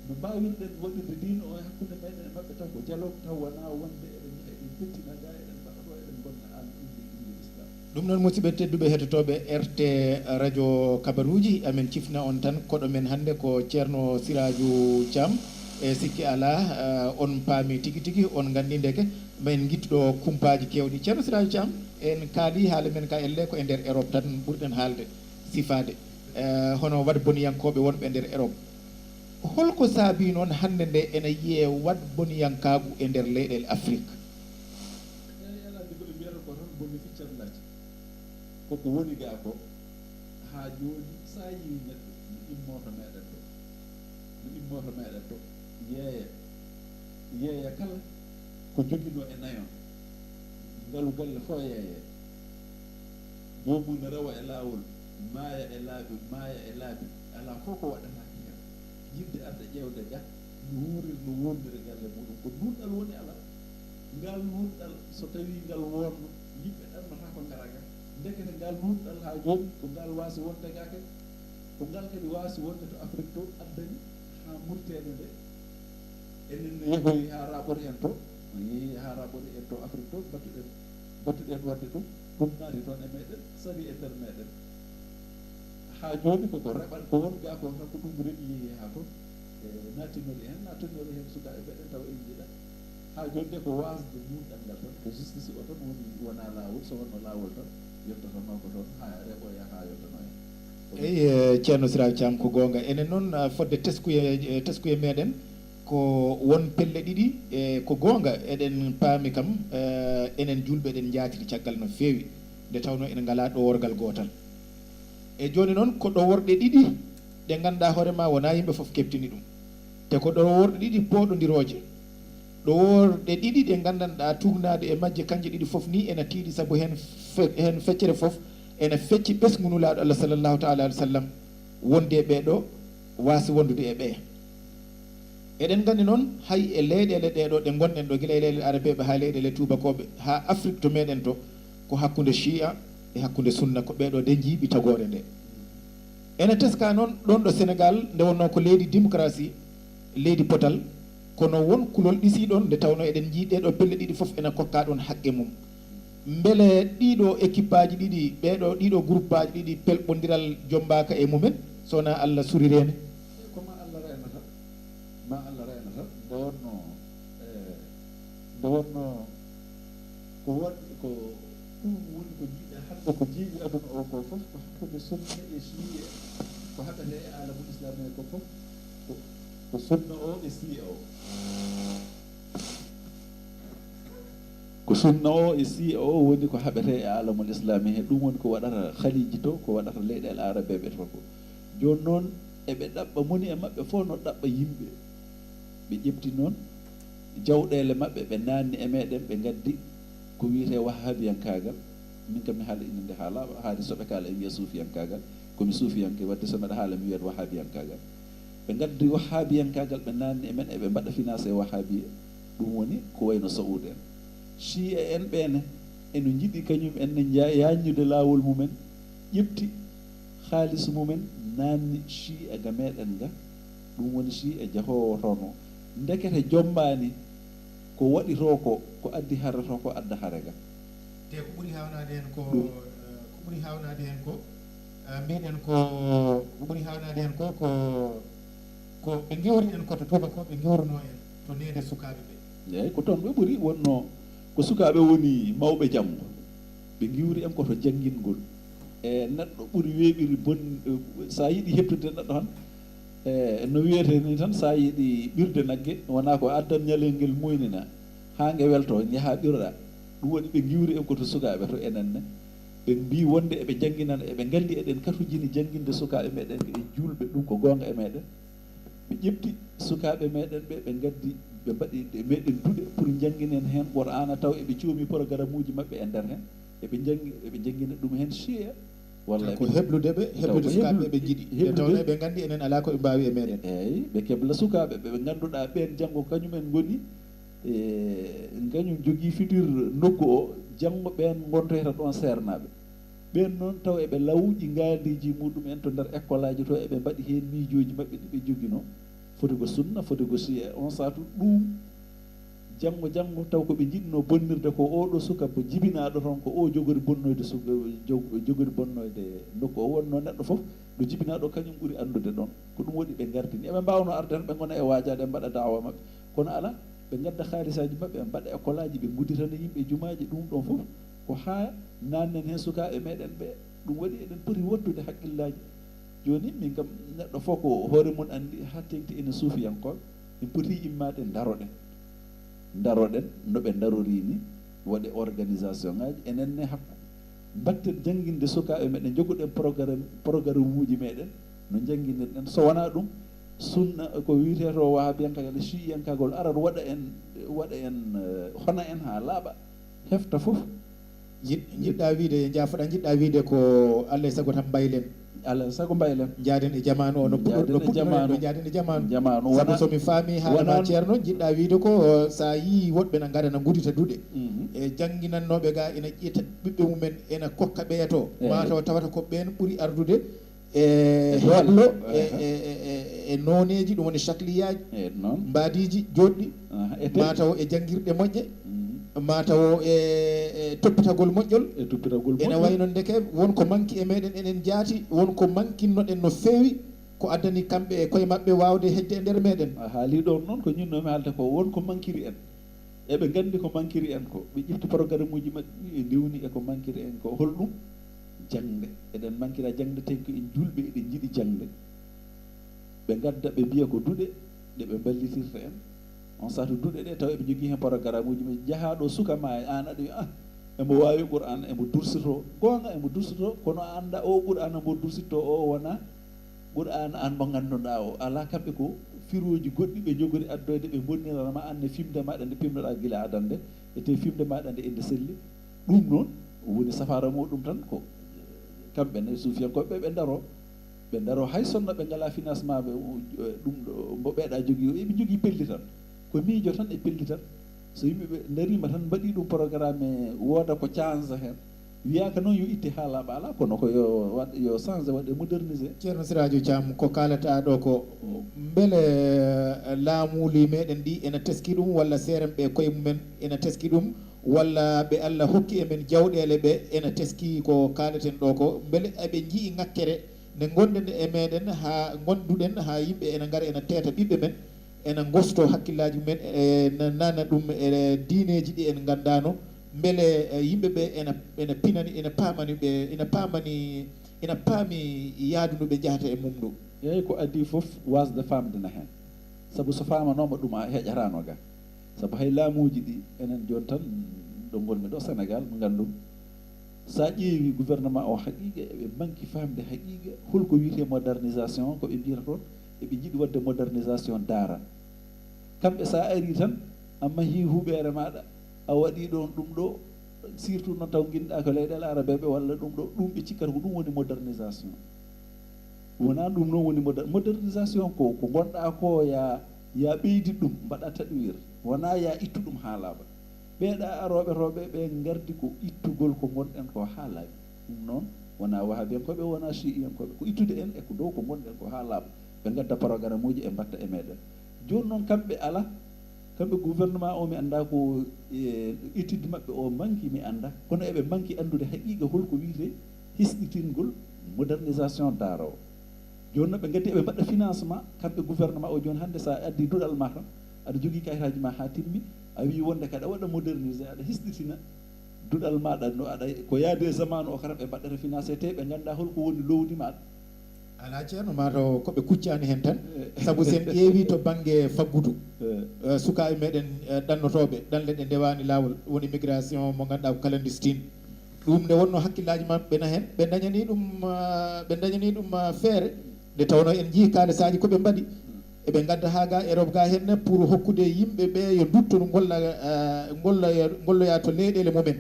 no mbaawirɗen waɗirde diine o e hakkunde meɗen e maɓɓe taw ko dialogue, taw wonaa wonde eɗen njaha eɗen pettina gaa, eɗen mbaɗa ɗo, eɗen mbonna aan inde, inde Islam. Ɗum noon, musidɓe tedduɓe heɗotooɓe R T Radio Kabaruuji, amen cifna on tan koɗo men hannde ko Ceerno Siraaju Caam. E sikki alaa, eh, on paami tigi tigi, on nganndi ndeke men ngittuɗo kumpaaji keewɗi. Ceerno Siraaju Caam, en kaali haala men ka elle ko e nder Europe tan ɓurɗen haalde, sifaade. Eh, hono waɗboniyankooɓe wonɓe e nder Europe. Holko saabii noon hannde nde ena yiyee waɗboniyankaagu e nder leyɗeele Afrik? Eey, alaa, ko ɓe mbiyata ko tan bonni ficcat lacce. Koko woni gaa ko, haa jooni, so a yii neɗɗo no immoo to meɗen ɗo, no immoo to meɗen ɗo, yeeya, yeeya kala ko joginoo e nayon, ngalu galle fof yeeyee. Joomum ne rewa e laawol, maaya e laabi, maaya e laabi, alaa fof ko waɗataake heen. Yiɗde arde ƴeewde ga, no wuuriri, no wuurniri galle muɗum, ko nuunɗal woni alaa. Ngal nuunɗal, so tawii ngal wonno, yimɓe ɗannotaako ngara ga. Ndekete ngal nuunɗal haa jooni, ko ngal waasi wonde ga kadi. Ko ngal kadi waasi wonde to Afrik to, addani haa Muriteene nde. Enen ne yehoyi haa raɓori en to, yehi haa raɓori en to Afrik to, mbattuɗen, mbattuɗen waɗde ɗum, ɗum naati toon e meɗen, sari e nder meɗen. Haa jooni koko reɓan, ko won gaa ko tan ko ɗum reɓi yehi haa toon, e, naatinori heen, naatinori heen sukaaɓe meɗen tawa en njiɗa. Haa jooni de ko waasde nuunɗal ngal tan, ko justice o tan woni, wonaa laawol, so wonno laawol tan, yettotonoo ko toon, haa reɓoya, haa yettonoya. Eyi, eh, Ceerno Siraaju Caam, ko goonga. Enen noon, ah, fodde teskuye, eh, teskuye meɗen, ko won pelle ɗiɗi, e ko goonga, eɗen paami kam, eh, enen juulɓe eɗen njaatiri caggal no feewi, nde tawnoo eɗen ngalaa ɗoworgal gootal. E jooni noon, ko ɗoworɗe ɗiɗi ɗe ngannduɗaa hoore maa wonaa yimɓe fof keɓtini ɗum. Te ko ɗoworɗe ɗiɗi pooɗondirooje. Ɗoworɗe ɗiɗi ɗe nganndanɗaa tuugnaade e majje kanje ɗiɗi fof nii ena tiiɗi, sabu heen fe-, heen feccere fof ena fecci ɓesngu Nulaaɗo Allah sallallahu taala alayhi wa sallam, wonde e ɓee ɗo waasi wondude e ɓee. Eɗen nganndi noon, hay e leyɗeele ɗee ɗo ɗe ngonɗen ɗo, gila e leyɗeele arabeeɓe haa leyɗeele tuubakooɓe, haa Afrik to meɗen to, ko hakkunde Shia e hakkunde Sunna, ko ɓee ɗo de njiiɓi tagoore nde. Ene teskaa noon ɗoon ɗo Senegaal, nde wonnoo ko leydi démocratie, leydi potal, Kono won kulol ɗisii ɗon, nde tawnoo eɗen njii ɗee ɗoo pelle ɗiɗi fof ena kokkaa ɗon haqqe mum. Mbele ɗii ɗoo équipe aji ɗiɗi, ɓee ɗoo, ɗii ɗoo groupe aji ɗiɗi, pelɓondiral jommbaaka e mumen, so wonaa Allah surireene? Ko ma Allah reenata, ma Allah reenata, nde wonnoo, e, nde wonnoo ko waɗi, ko ɗum woni ko jiiɗa hannde, ko jiiɗi aduna o ko fof, ko hakkunde sunna e shii'a, ko haɓete e alamul islami ko fof, ko, ko sunna o e shii'a o. Ko sunna o e shii'a o woni ko haɓete e alamul islami he, ɗum woni ko waɗata Khaliji to, ko waɗata leyɗeele arabeeɓe to ko. Jooni noon, eɓe ɗaɓɓa, moni e maɓɓe fof no ɗaɓɓa yimɓe. Ɓe ƴefti noon jawɗeele maɓɓe, ɓe naanni e meɗen, ɓe ngaddi ko wiyetee wahhabiyankaagal. Min kam mi haala innde nde haa laaɓa, haade so ɓe kaala ɓe mbiya suufiyankaagal. Ko mi suufiyanke, waɗde so mbeɗa haala mi wiyat wahhabiyankaagal. Ɓe ngaddi wahhabiyankaagal, ɓe naanni e men, eɓe mbaɗa financé wahhabiya. Ɗum woni ko wayno Saoud en. Shii'a en ɓeene, eno njiɗi kañum en ne nja-, yaññude laawol mumen, ƴefti haalis mumen, naanni Shii'a ga meɗen ga. Ɗum woni Shii'a jahoowo toon o. Ndekete jommbaani ko waɗi to ko, ko addi hare to ko adda hare ga. Te ko ɓuri haawnaade heen ko, ɗum, eh, ko ɓuri haawnaade heen ko, eh, mbiɗen ko, ko ɓuri haawnaade heen ko, ko, ko ɓe ngiwri en ko to tuubakooɓe ngiwrunoo en, to neede sukaaɓe ɓe. Eeyi, ko toon ɓe ɓuri wonnoo, ko sukaaɓe woni mawɓe janngo. Ɓe ngiwri en ko to janngingol. E neɗɗo ɓuri weeɓiri bon-, so a yiɗi heɓtude neɗɗo tan, e no wiyetee ni tan, so a yiɗi ɓirde nagge, wonaa ko addan ñalel ngel muynina, haa nge weltoo, njahaa ɓiroɗaa. Ɗum waɗi ɓe ngiwri en ko to sukaaɓe to enen ne. Ɓe mbii wonde eɓe njannginana, eɓe nganndi eɗen katujini jannginde sukaaɓe meɗen e juulɓe, ɗum ko goonga e meɗen. Ɓe ƴefti sukaaɓe meɗen ɓe, ɓe ngaddi, ɓe mbaɗi e meɗen duɗe pour njannginen heen Qur'aana, taw eɓe coomi programme uji maɓɓe e nder heen. Eɓe njanngi-, eɓe njanngina ɗum heen Shii'a. Walla ko heblude ɓe, heblude sukaaɓe ɓe njiɗi. Ɓe heblude. Tawnoo ɓe nganndi enen alaa ko ɓe mbaawi e meɗen. Eeyi, ɓe kebla sukaaɓe ɓe, ɓe ngannduɗaa ɓeen janngo kañum en ngoni, e, kañum jogii futur nokku o, janngo ɓeen ngontoyta ɗoon seernaaɓe. Ɓeen noon taw eɓe lawƴi ngaandiiji muɗum en to nder ekkolaaji to, eɓe mbaɗi heen miijooji maɓɓe ɗi ɓe njoginoo. Foti ko sunna, foti ko Shii'a. On saatu ɗum, janngo, janngo taw ko ɓe njiɗnoo bonnirde ko oo ɗoo suka bo jibinaaɗo toon, ko oo jogori bonnoyde suka, jog-, jogori bonnoyde nokku o. Wonnoo neɗɗo fof ɗo jibinaaɗo kañum ɓuri anndude ɗoon. Ko ɗum waɗi ɓe ngartini. Eɓe mbaawnoo arde tan ɓe ngona e waajaade, ɓe mbaɗa daawa maɓɓe. Kono alaa, ɓe ngadda haalisaaji maɓɓe, ɓe mbaɗa ekolaaji, ɓe ngudditana yimɓe jumaaji, ɗum ɗoon fof ko haa naannen heen sukaaɓe meɗen ɓe. Ɗum waɗi eɗen poti wottude hakkillaaji. Jooni, min kam, neɗɗo fof ko hoore mum anndi, haa teŋti enen suufiyankooɓe, en poti immaade, ndaroɗen. Ndaroɗen no ɓe ndarori ni, waɗe organisation ŋaaji, enen ne hakku. Mbatten jannginde sukaaɓe meɗen, njogoɗen programme, programme uji meɗen, no njannginirɗen. So wonaa ɗum, sunna, ko wiyetee to wahabiyankaagal e shiiyankagol, arat waɗa en, waɗa en, eh, hona en haa laaɓa, hefta fof. Njiɗ-, njiɗɗaa wiide, njaafoɗaa, njiɗɗaa wiide ko Allah e sago tan mbaylen. Allah e sago mbaylen. Njaaden e jamaanu o, no puɗɗo-, Njaaden no e puɗɗoɗen jamaanu. Ɗo, njaaden e jamaanu. Jamaanu. Sabu wona-, so mi faami haala ma, wona-, Ceerno, njiɗɗaa wiide ko, so a yii woɗɓe na ngara na ngudita duɗe. Mhm. E jannginannooɓe ga ina ƴetta ɓiɓɓe mumen, ena kokka ɓeya to. Eeyi. Maa taw tawata ko ɓeen ɓuri ardude. E, e doole. Heblo, e, ehe, e, e, e, e nooneeji, ɗum woni shakliyaaji, e noon, mbaadiiji jooɗɗi, aha, e tel-, ma taw e janngirɗe moƴƴe, mm, ma taw e, e toppitagol moƴƴol. E toppitagol moƴƴol. Ene wayi noon ndeke won ko manki e meɗen, enen jaati, won ko mankinnoɗen no feewi, ko addani kamɓe e koye maɓɓe waawde heƴde e nder meɗen. A haalii ɗoon noon ko ñinnoomi haalde ko, won ko mankiri en. Eɓe nganndi ko mankiri en ko. Ɓe ƴefti programme uji maɓɓe, ɓe ndewni e ko mankiri en ko. Holɗum? Jaŋde. Eɗen mankira jaŋde, teŋko en juulɓe, eɗen njiɗi jaŋde. Ɓe ngadda, ɓe mbiya ko duɗe ɗe ɓe mballitirta en. On saatu duɗe ɗe, taw eɓe njogii heen programme uji. Ɓe njahaa ɗo suka ma, aan aɗa wiya, "Ah, emo waawi Qur'aan, emo dursitoo." Goonga, emo dursitoo, kono a anndaa o Qur'aana mbo dursitoo o wonaa Qur'aana aan mo ngannduɗaa o. Alaa, kamɓe ko firooji goɗɗi ɓe njogori addoyde, ɓe mbonnirana ma aan ne fimde maaɗa nde pimnoɗaa gila adan nde, e te fimde maaɗa nde ende selli. Ɗum noon woni safaara muɗum tan ko kamɓe ne suufiyankooɓe ɓe, ɓe ndaroo. Ɓe ndaroo hay sonno ɓe ngalaa financement ɓe, o, ɗum ɗo mbo ɓeeɗa jogii o, eɓe njogii pellital. Ko miijo tan e pellital. So yimɓe ɓe ndariima tan mbaɗii ɗum programme, wooda ko canza heen. Wiyaaka noon yo itte haa laaɓa, alaa, kono ko yo waɗ, yo change, waɗe modernisé. Ceerno Siraajo Caam, ko kaalata ɗo ko, mbele, eh, laamuuli meɗen ɗi ena teski ɗum, walla seeren ɓe koye mumen ena teski ɗum, walla ɓe Allah hokki e men jawɗeele ɓe ena teski ko kaaleten ɗo ko? Mbele eɓe njii ŋakkere nde ngonɗen e meɗen, haa ngonduɗen, haa yimɓe ena ngara ena teeta ɓiɓɓe men, ena ngosto hakkillaaji mumen, ena nana ɗum e diineeji ɗi en nganndaano, mbele, eh, yimɓe ɓe ena, ena pinani, ena paamani ɓe, ena paamani, ena paami yaadu ndu ɓe njahata e mum ndu? Eeyi, ko adii fof, waasde faamde na heen. Sabu so faamanooma ɗum, a heƴataano ga. Sabu hay laamuuji ɗi, enen jooni tan, ɗo ngonmi ɗo Senegaal, ngandumi. So a ƴeewi gouvernement o, haqiiqa eɓe manki faamde haqiiqa holko wiyetee modernisation, ko ɓe mbiyata toon, eɓe njiɗi waɗde modernisation daara. Kamɓe, so a arii tan, a mahii huɓeere maaɗa, a waɗii ɗoon ɗum ɗo, surtout noon taw nginɗaa ko leyɗeele arabeeɓe walla ɗum ɗo, ɗum ɓe cikkata ko ɗum woni modernisation. Wonaa ɗum noon woni moder-, modernisation ko, ko ngonɗaa ko, ya, ya ɓeydi ɗum, mbaɗa taɗwir. Wonaa ya ittu ɗum haa laaɓa. Ɓeeɗa arooɓe rooɓe ɓe ngardi ko ittugol ko ngonɗen ko haa laaɓi. Ɗum noon, wonaa wahabiyankooɓe, wonaa shi'iyankooɓe. Ko ittude en e ko dow ko ngonɗen ko haa laaɓa. Ɓe ngadda programme uji e mbatta e meɗen. Jooni noon kamɓe alaa, kamɓe gouvernement o mi anndaa ko, e, étude maɓɓe o manki mi anndaa. Kono eɓe manki anndude haqiiqa holko wiyetee hisɗitingol modernisation daara o. Jooni noon ɓe ngaddi eɓe mbaɗa financement, kamɓe gouvernement o. Jooni hannde so a addii duɗal ma tan, aɗa jogii kayitaaji ma haa timmi, a wii wonde kaɗa waɗa moderniser, aɗa hisɗitina duɗal maaɗa, no aɗa, ko yaadi e zamanu o kala ɓe mbaɗata financé, te ɓe nganndaa holko woni lowdi maaɗa. Alaa, Ceerno, maa taw ko ɓe kuccaani heen tan. Eh. Sabu so en ƴeewi to bannge faggudu, eh, eh, sukaaɓe meɗen, eh, ɗannotooɓe, ɗanle ɗe ndewaani laawol, woni migration mo ngannduɗaa ko clandestine. Ɗum nde wonnoo hakkillaaji maɓɓe na heen, ɓe ndañanii ɗum, ah, ɓe ndañanii ɗum, ah, feere, nde tawnoo en njiyii kaalisaaji ko ɓe mbaɗi. Eɓe ngadda haa ga Europe ga heen pour hokkude yimɓe ɓe yo ndutto ngolla, ah, ngolloya, ngolloya to leyɗeele mumen.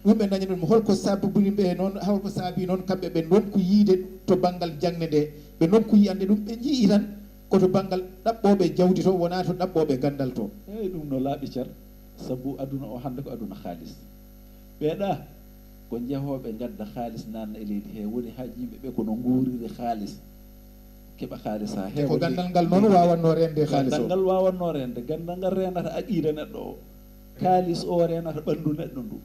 Ɗum ɓe ndañanii ɗum. Holko sababini ɓe noon, holko saabii noon kamɓe ɓe ndonku yiide to banngal jaŋde nde, ɓe ndonku yiyande ɗum, ɓe njiyii tan ko to banngal ɗaɓɓooɓe jawdi to, wonaa to ɗaɓɓooɓe ganndal to? Eeyi, ɗum no laaɓi cer, sabu aduna o hannde ko aduna haalis. Ɓeeɗa ko jehooɓe ngadda haalis naatna e leydi he, woni haaju yimɓe ɓe ko no nguuriri haalis, keɓa haalis haa heewa. Ko ganndal ngal noon waawanno reende haalis o. Ganndal ngal waawanno reende, ganndal ngal reenata aqida neɗɗo o. Kaalis o reenata ɓanndu neɗɗo ndu.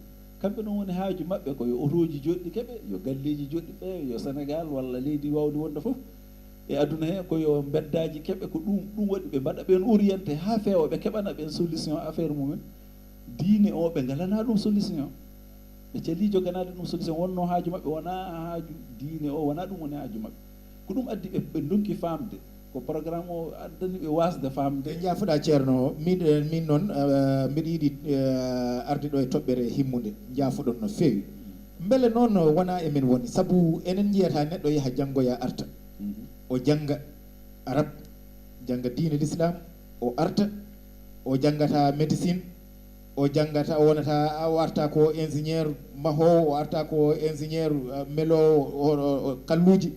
Kamɓe noon woni haaju maɓɓe ko yo otooji joɗɗi keɓe, yo galleeji joɗɗi ɓe, yo Senegaal walla leydi waawdi wonde fof e aduna he, ko yo mbeddaaji keɓe, ko ɗum, ɗum waɗi ɓe mbaɗa ɓeen orienté haa feewa, ɓe keɓana ɓeen solution affaire mumen. Diine o, ɓe ngalana ɗum solution. Ɓe calii joganaade ɗum solution. Wonnoo haaju maɓɓe, wonaa haaju diine o, wonaa ɗum woni haaju maɓɓe. Ko ɗum addi ɓe, ɓe ndonki faamde. Ko programme o addani ɓe waasde faamde. En njaafoɗaa, Ceerno. Min, eh, min noon, eh, mbiɗa yiɗi, eh, arde ɗo e toɓɓere himmunde. Njaafoɗon no feewi. Mbele noon wonaa e men woni, sabu enen njiyata neɗɗo yaha janngoya arta. Mhm. O jannga Arab, jannga diine l'islam, o arta, o janngata médecine, o janngata, o wonata, o arta ko ingénieur mahoowo, o arta ko ingénieur, eh, meloowo, o, o, o kalluuji.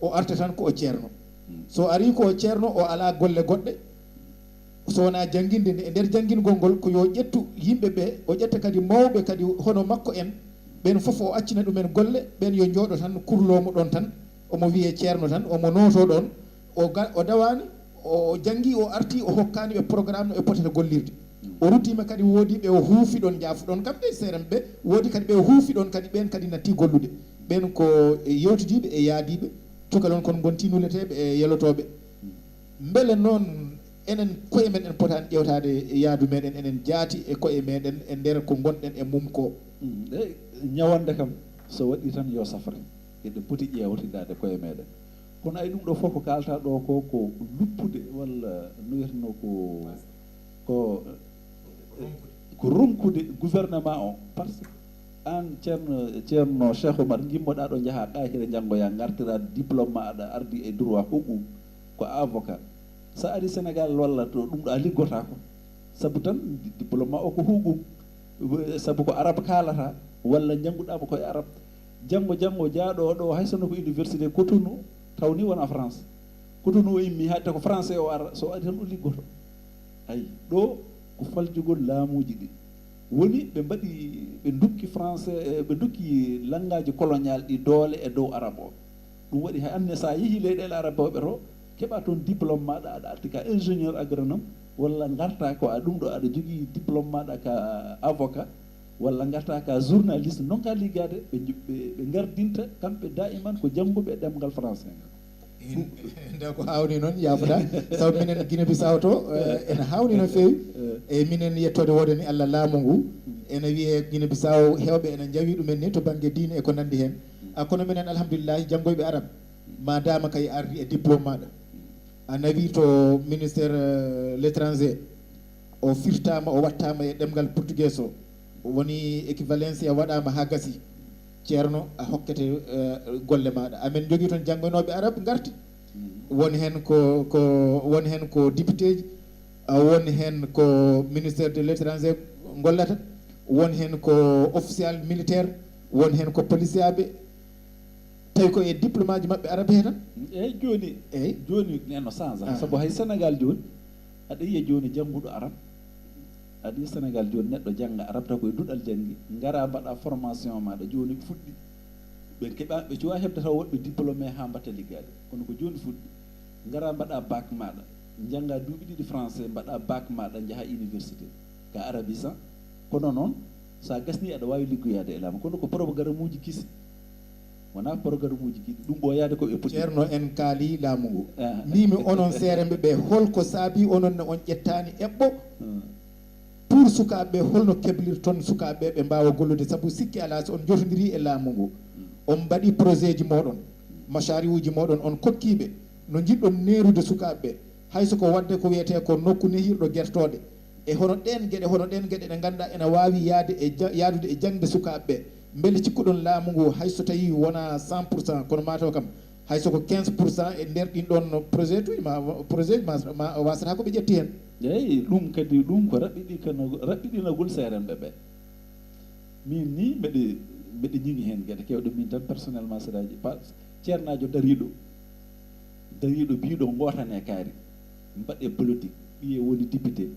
O arta tan ko o ceerno. So arii ko o ceerno, o alaa golle goɗɗe. So wonaa jannginde nde, e nder janngingol ngol, ko yo ƴettu yimɓe ɓe, o ƴetta kadi mawɓe kadi hono makko en, ɓeen fof o accina ɗumen golle, ɓeen yo njooɗo tan, kurloo mo ɗoon tan, omo wiyee ceerno tan, omo nootoo ɗoon, o ga-, o dawaani, o janngi, o arti, o hokkaani ɓe programme no ɓe potata gollirde. O ruttiima kadi, woodi ɓe o huufi ɗoon, njaafuɗon kam de, seeram ɓe, woodi kadi ɓe o huufi ɗoon kadi, ɓeen kadi natti gollude. Ɓeen ko e yewtidiiɓe e yaadiiɓe, cukalon kon ngonti nuleteeɓe e yelotooɓe. Mbele noon enen koye men en potaani ƴeewtaade e yaadu meɗen enen jaati e koye meɗen e nder ko ngonɗen e mum ko? Mm, eyi, ñawannde kam, so waɗii tan yo safre. Eɗen poti ƴeewtindaade koye meɗen. Kono ay ɗum ɗo fof ko kaalta ɗo ko, ko luppude walla no wiyeteno ko, ko, ko ronkude gouvernement o. Par ce que aan ceerno, ceerno Cheikh Oumar, ngimmoɗaa ɗo, njahaa Qahira, njanngoyaa, ngartiraa diplôme ma, aɗa ardi e droit huquq, ko avocat. So a ari Sénégal walla to ɗum ɗo a liggotaako. Sabu tan di-, diplôme ma o ko huquq, sabu ko arab kaalata, walla njannguɗaa mo ko e arab. Janngo, janngo jaaɗo ɗo, hay sinno ko université Cotonou, taw ni wona France. Cotonou o immi, hatta ko français o ara, so ari tan o liggoto. Ay, ɗo ko faljugol laamuuji ɗi. Woni ɓe mbaɗi, ɓe ndukki français, eh, ɓe ndukki langaaji colonial ɗi doole e dow arab o. Ɗum waɗi hay anne so a yehi leyɗeele arabooɓe to, keɓa toon diplôme maaɗa, aɗa arti ka ingénieur agronome, walla ngarta ko a ɗum ɗo, aɗa jogii diplôme maaɗa ka avocat, walla ngarta ka journaliste, non ka liggaade, ɓe nju-, ɓe, ɓe ngardinta kamɓe daiman ko jannguɓe e ɗemngal français ngal. Nde ko hawni noon, yaafuɗa, sabu minen Guinée Bissau to, eh, ene hawni no feewi. E minen yettode wooda ni Allah, laamu ngu ene wiye Guinée Bissau, heewɓe ene njawi ɗumen ni to bannge diine e ko nanndi heen. A, kono minen, alhamdulillahi, janngoyɓe arab, ma dama kay ardi e diplôme maaɗa, a nawi to ministère, euh, l'étranger, o firtama, o wattama e ɗemngal portugais o, woni équivaléncia waɗama ha gasi, ceerno, a hokkete, euh, golle maɗa. Amen jogui toon janngoynooɓe arab ngarti, won heen ko, ko, won heen ko député ji, a, won heen ko ministère de l'étranger gollata, won heen ko officiel militaire, won heen ko policiaɓe, tawi ko e diplôme aji maɓɓe arab he tan. Eyyi, joni, eyyi, joni nenno change. Ah. Sabu hay Sénégal joni, aɗa yiya joni jannguɗo arab, aɗa yiya Sénégal joni neɗɗo jannga arab taw ko e duɗal janngi, ngara mbaɗa formation maɗa, joni fuɗɗi. Ɓe keɓa, ɓe cuwa heɓde taw woɗɓe diplômé ha mbatta liggaade. Kono ko joni fuɗɗi. Ngara mbaɗa bac maɗa, jannga duuɓi ɗiɗi français, mbaɗa bac maɗa, njaha université. Ka arabisan. Kono noon, sa gasni aɗa wawi liggoyade e laamu. Kono ko programme uji kisi. Wona programme uji kiɗi. Ɗum ɓooyaade ko ɓe poti. Ceerno, en kaali laamu ngu. Ah. Mbimi onon seeremɓe ɓe, holko saabi onon ne on ƴettani eɓɓo? Hmm. Pour sukaaɓe ɓe, holno keblirton sukaaɓe ɓe, ɓe mbaawa gollude? Sabu sikki alaa, so on njotondiri e laamu ngu, on mbaɗi projet ji mooɗon, machariuji mooɗon, on kokkiiɓe no njiɗɗon neerude sukaaɓe ɓe, hay so ko waɗde ko wiyetee ko nokku nehirɗo gertooɗe, e hono ɗeen geɗe, hono ɗeen geɗe ɗe ngannduɗaa ena waawi yahde e ja-, yahdude e jaŋde sukaaɓe ɓe. Mbele cikkuɗon laamu ngu, hay so tawii wonaa cent pour cent, kono mataw kam, hay so ko quinze pour cent e nder ɗin ɗon projet uji ma, projet ma, ma wasata ko ɓe ƴetti heen. Eeyi, ɗum kadi, ɗum ko raɓɓiɗi-, kano-, raɓɓiɗinagol seeremɓe ɓe. Min ni mbeɗe, mbeɗe ñiŋi heen geɗe keewɗe, min tan personnellement, saɗa pa-, ceernaajo dariiɗo, dariiɗo biiɗo ngootane kaari, mbaɗe politique, ɓiye woni député,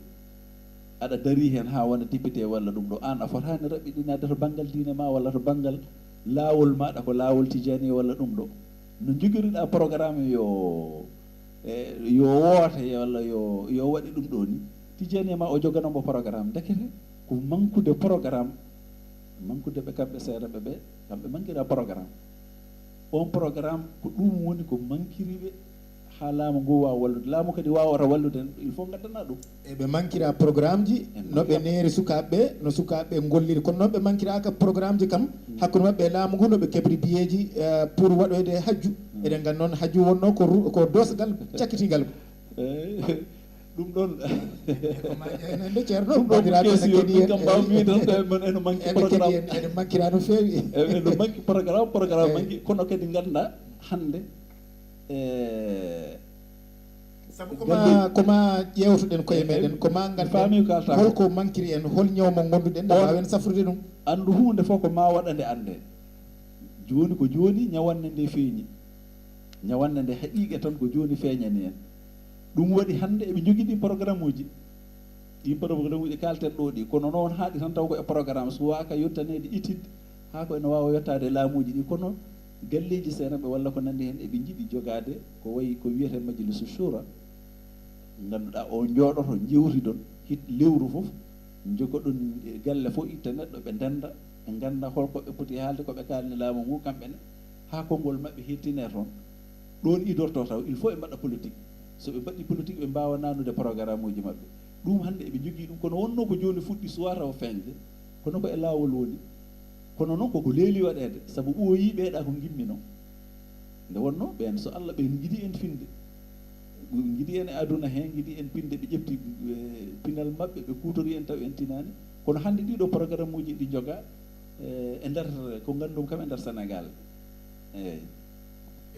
aɗa darii heen haa wona député walla ɗum ɗo, aan a fotaani raɓɓiɗinaade to banngal diine ma walla to banngal laawol maaɗa, ko laawol tijaani walla ɗum ɗo. No njogiriɗaa programme yo, e, yo woote walla yo, yo waɗe ɗum ɗo ni, tijaani ma o joganoo mo programme. Ndekete ko mankude programme, mankude ɓe kamɓe seeɗa ɓe ɓe, kamɓe mangira programme. On programme ko ɗum woni ko mankiri ɓe. Haa laamu ngu waawa wallude. Laamu kadi waawata wallude en, il faut ngaddana ɗum. Eɓe mankira programme ji, no ɓe neeri sukaaɓe ɓe, no sukaaɓe ɓe ngolliri. Kono noon ɓe mankiraaka programme ji kam, hakkunde maɓɓe e laamu ngu, no ɓe keɓri biyeeji, eh, pour waɗoyde hajju. Eɗen nganndi noon hajju wonno ko ru-, ko doosgal cakkitingal. Eh, ɗum ɗon. Ko ma ƴeewnande ceerno, ɗum ɗon ko keesi yo, min kam mbawmi tan ko en, ene manki programme. Ene mankira no feewi. E, ene manki programme, programme manki, kono kadi ngannda hannde, e, sabu ko ma, ko ma ƴeewtoɗen koye meɗen, ko ma ngannden holko mankiri en, hol ñawma ngonduɗen, nde mbaawen safrude ɗum. Anndu huunde fof ko ma waɗa nde annde. Jooni ko jooni ñawanne nde feeñi. Ñawanne nde haqiiqa tan ko jooni feeñani en. Ɗum waɗi hannde eɓe njogii ɗi programme uji. Ɗi programme uji kalten ɗo ɗi, kono noon haaɗi tan taw ko e programme suwaaka yottaneede étude, haa ko ene waawa yottaade laamuuji ɗi. Kono galleeji seeɗa ɓe walla ko nanndi heen, eɓe njiɗi jogaade ko wayi ko wiyetee majlisu shura. Ngannduɗaa o jooɗoto, njewtidon hit lewru fof, njogoɗon galle fof, itta neɗɗo, ɓe ndennda, ɓe ngannda holko ɓe poti haalde, ko ɓe kaalni laamu ngu kamɓe ne, haa konngol maɓɓe hettine toon. Ɗoon idorto taw, il faut ɓe mbaɗa politique. So ɓe mbaɗi politique, ɓe mbaawa nanude programme uji maɓɓe. Ɗum hannde eɓe njogii ɗum, kono wonnoo ko jooni fuɗɗi suwaa taw feeñde, kono ko e laawol woni. Kono noon koko leeli waɗeede, sabu ɓooyii ɓeeɗa ko ngimmi noon. Nde wonnoo ɓeen, so Allah, ɓe njiɗi en finde. Ɓe njiɗi en e aduna heen, njiɗi en pinde, ɓe ƴefti, eh, pinal maɓɓe, ɓe kuutori en taw en tinaani. Kono hannde ɗiɗo programme uji ɗi njoga, eh, e nder, ko nganndum kam e nder Senegaal. Eeyi.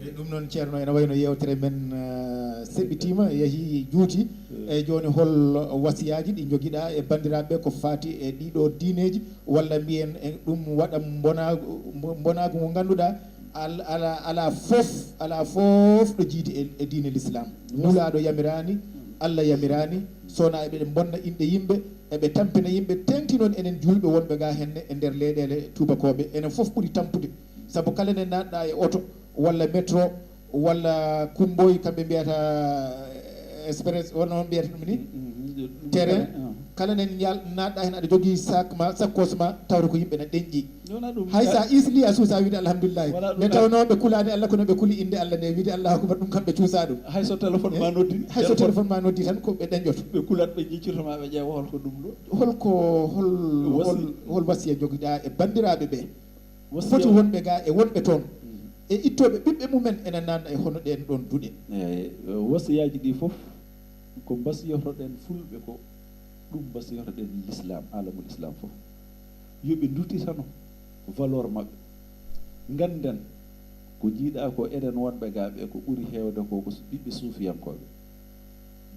Eyi, ɗum noon, ceerno, ene wayno yeewtere men, eh, seɓɓitiima, yahii juuti. Eyi. Eyi, jooni hol wasiyaaji ɗi njogiɗaa e banndiraaɓe ko faati e ɗiɗo diineeji, walla mbiyen e ɗum waɗa mbonaagu, mbo-, mbonaagu ngu ngannduɗaa al-, ala, ala fof, ala fof ɗo jiidi e, e diine l'islam. Nulaaɗo yamiraani, Allah yamiraani, so wonaa eɓe mbonna inɗe yimɓe, eɓe tampina yimɓe, teeŋti noon enen juulɓe wonɓe ga henne e nder leyɗeele tuubakooɓe, enen fof ɓuri tampude. Sabu kala ne naatɗa e oto walla métro walla kumboy, kamɓe mbiyata express, wonno on mbiyata ɗum ni? Terrain. Kala ne ñal-, naatɗa heen, aɗa jogii sac ma, sakkos ma, tawata ko yimɓe na ɗenƴi. Hay sa isli a suusa wiide alhamdulillahi. Mais tawnoo ɓe kulaani Allah, kono ɓe kuli innde Allah nde, wiide Allahu akbar, ɗum kam ɓe cuusa ɗum. Hay so téléphone ma noddi, hay so téléphone ma noddi tan, ko ɓe ɗenƴoto. Ɓe kulat, ɓe jiccirto ma, ɓe ƴeewa hol ko ɗum ɗo. Hol ko, hol, hol, hol wasiya jogiɗa e banndiraaɓe ɓe? Wasiya foti wonɓe ga e wonɓe toon. E ittooɓe ɓiɓɓe mumen ena nanna e hono ɗeen ɗoon duɗe. Eey, wasiyaaji ɗi fof ko mbasiyotoɗen fulɓe ko, ɗum mbasiyotoɗen l'islam, alamul islam fof. Yo ɓe ndutitano valeur maɓɓe. Ngannden ko njiiɗa ko, eɗen wonɓe ga ɓe, ko ɓuri heewde ko, ko ɓiɓɓe suufiyankooɓe.